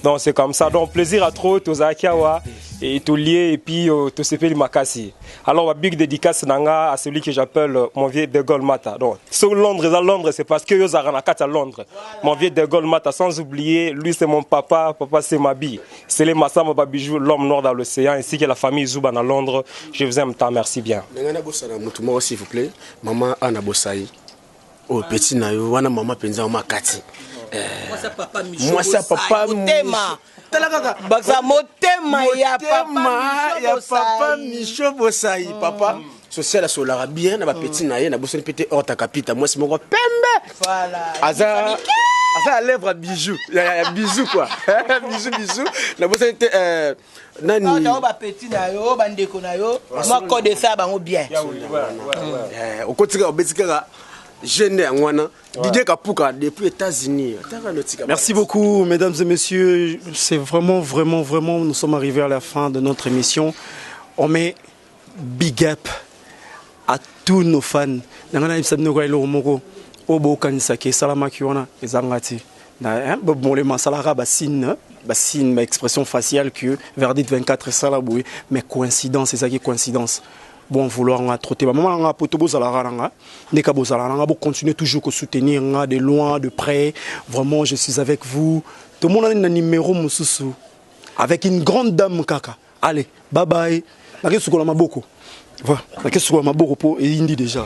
Donc c'est comme ça. Donc plaisir à trop tozalaki awa et tolie et puis tosepeli makasi. Alors ma big dédicace nanga à celui que j'appelle mon vieux De Gaulle Mata. Donc sur Londres, à Londres, c'est parce que yo zara na kati à Londres. Mon vieux De Gaulle Mata, sans oublier, lui c'est mon papa, papa c'est ma bille. C'est les Massamba Babijou, l'homme noir dans l'océan, ainsi que la famille Zouba à Londres. Je vous aime tant, merci bien. Nanga bosana mutu moko s'il vous plaît, maman Anna Bosai. Oh petit na yo wana mama penza mama kati. Mwasi ya papa motema tala kaka baza motema ya papa ya papa Micho Bosai papa. Social asololaka bien na bapeti na ye. Nabosani mpe te Horta Kapita, mwasi moko pembe. Voilà. Aza ya lèvre ya bijou, ya bijou quoi, bijou bijou. Nabosani te nani? Oyo bapeti na yo, oyo bandeko na yo, mwa code esala bango bien. Okoti kaka, obeti kaka jeune yango wana, Didier Kapuka depuis États-Unis. Ataka notika. Merci beaucoup, mesdames et messieurs. C'est vraiment, vraiment, vraiment, nous sommes arrivés à la fin de notre émission. On met big up à tous nos fans. Nanga na bino kwa eloko moko oyo bokanisaki esalamaki wana ezanga te. Na hein, Bob molema asalaka basigne, baexpression faciale que Verdict 24 esala boye, mais coïncidence ezalaki coïncidence. Bon vouloir nga trop te, bamama na nga poto, bozalaka na nga ndeka, bozalaka na nga, bocontinue toujours kosoutenir nga de loin, de près. Vraiment, je suis avec vous. Tomonani na numéro mosusu avec une grande dame kaka. Allez, bye bye. Nake sukola maboko, voilà, nake sukola maboko po eyindi déjà.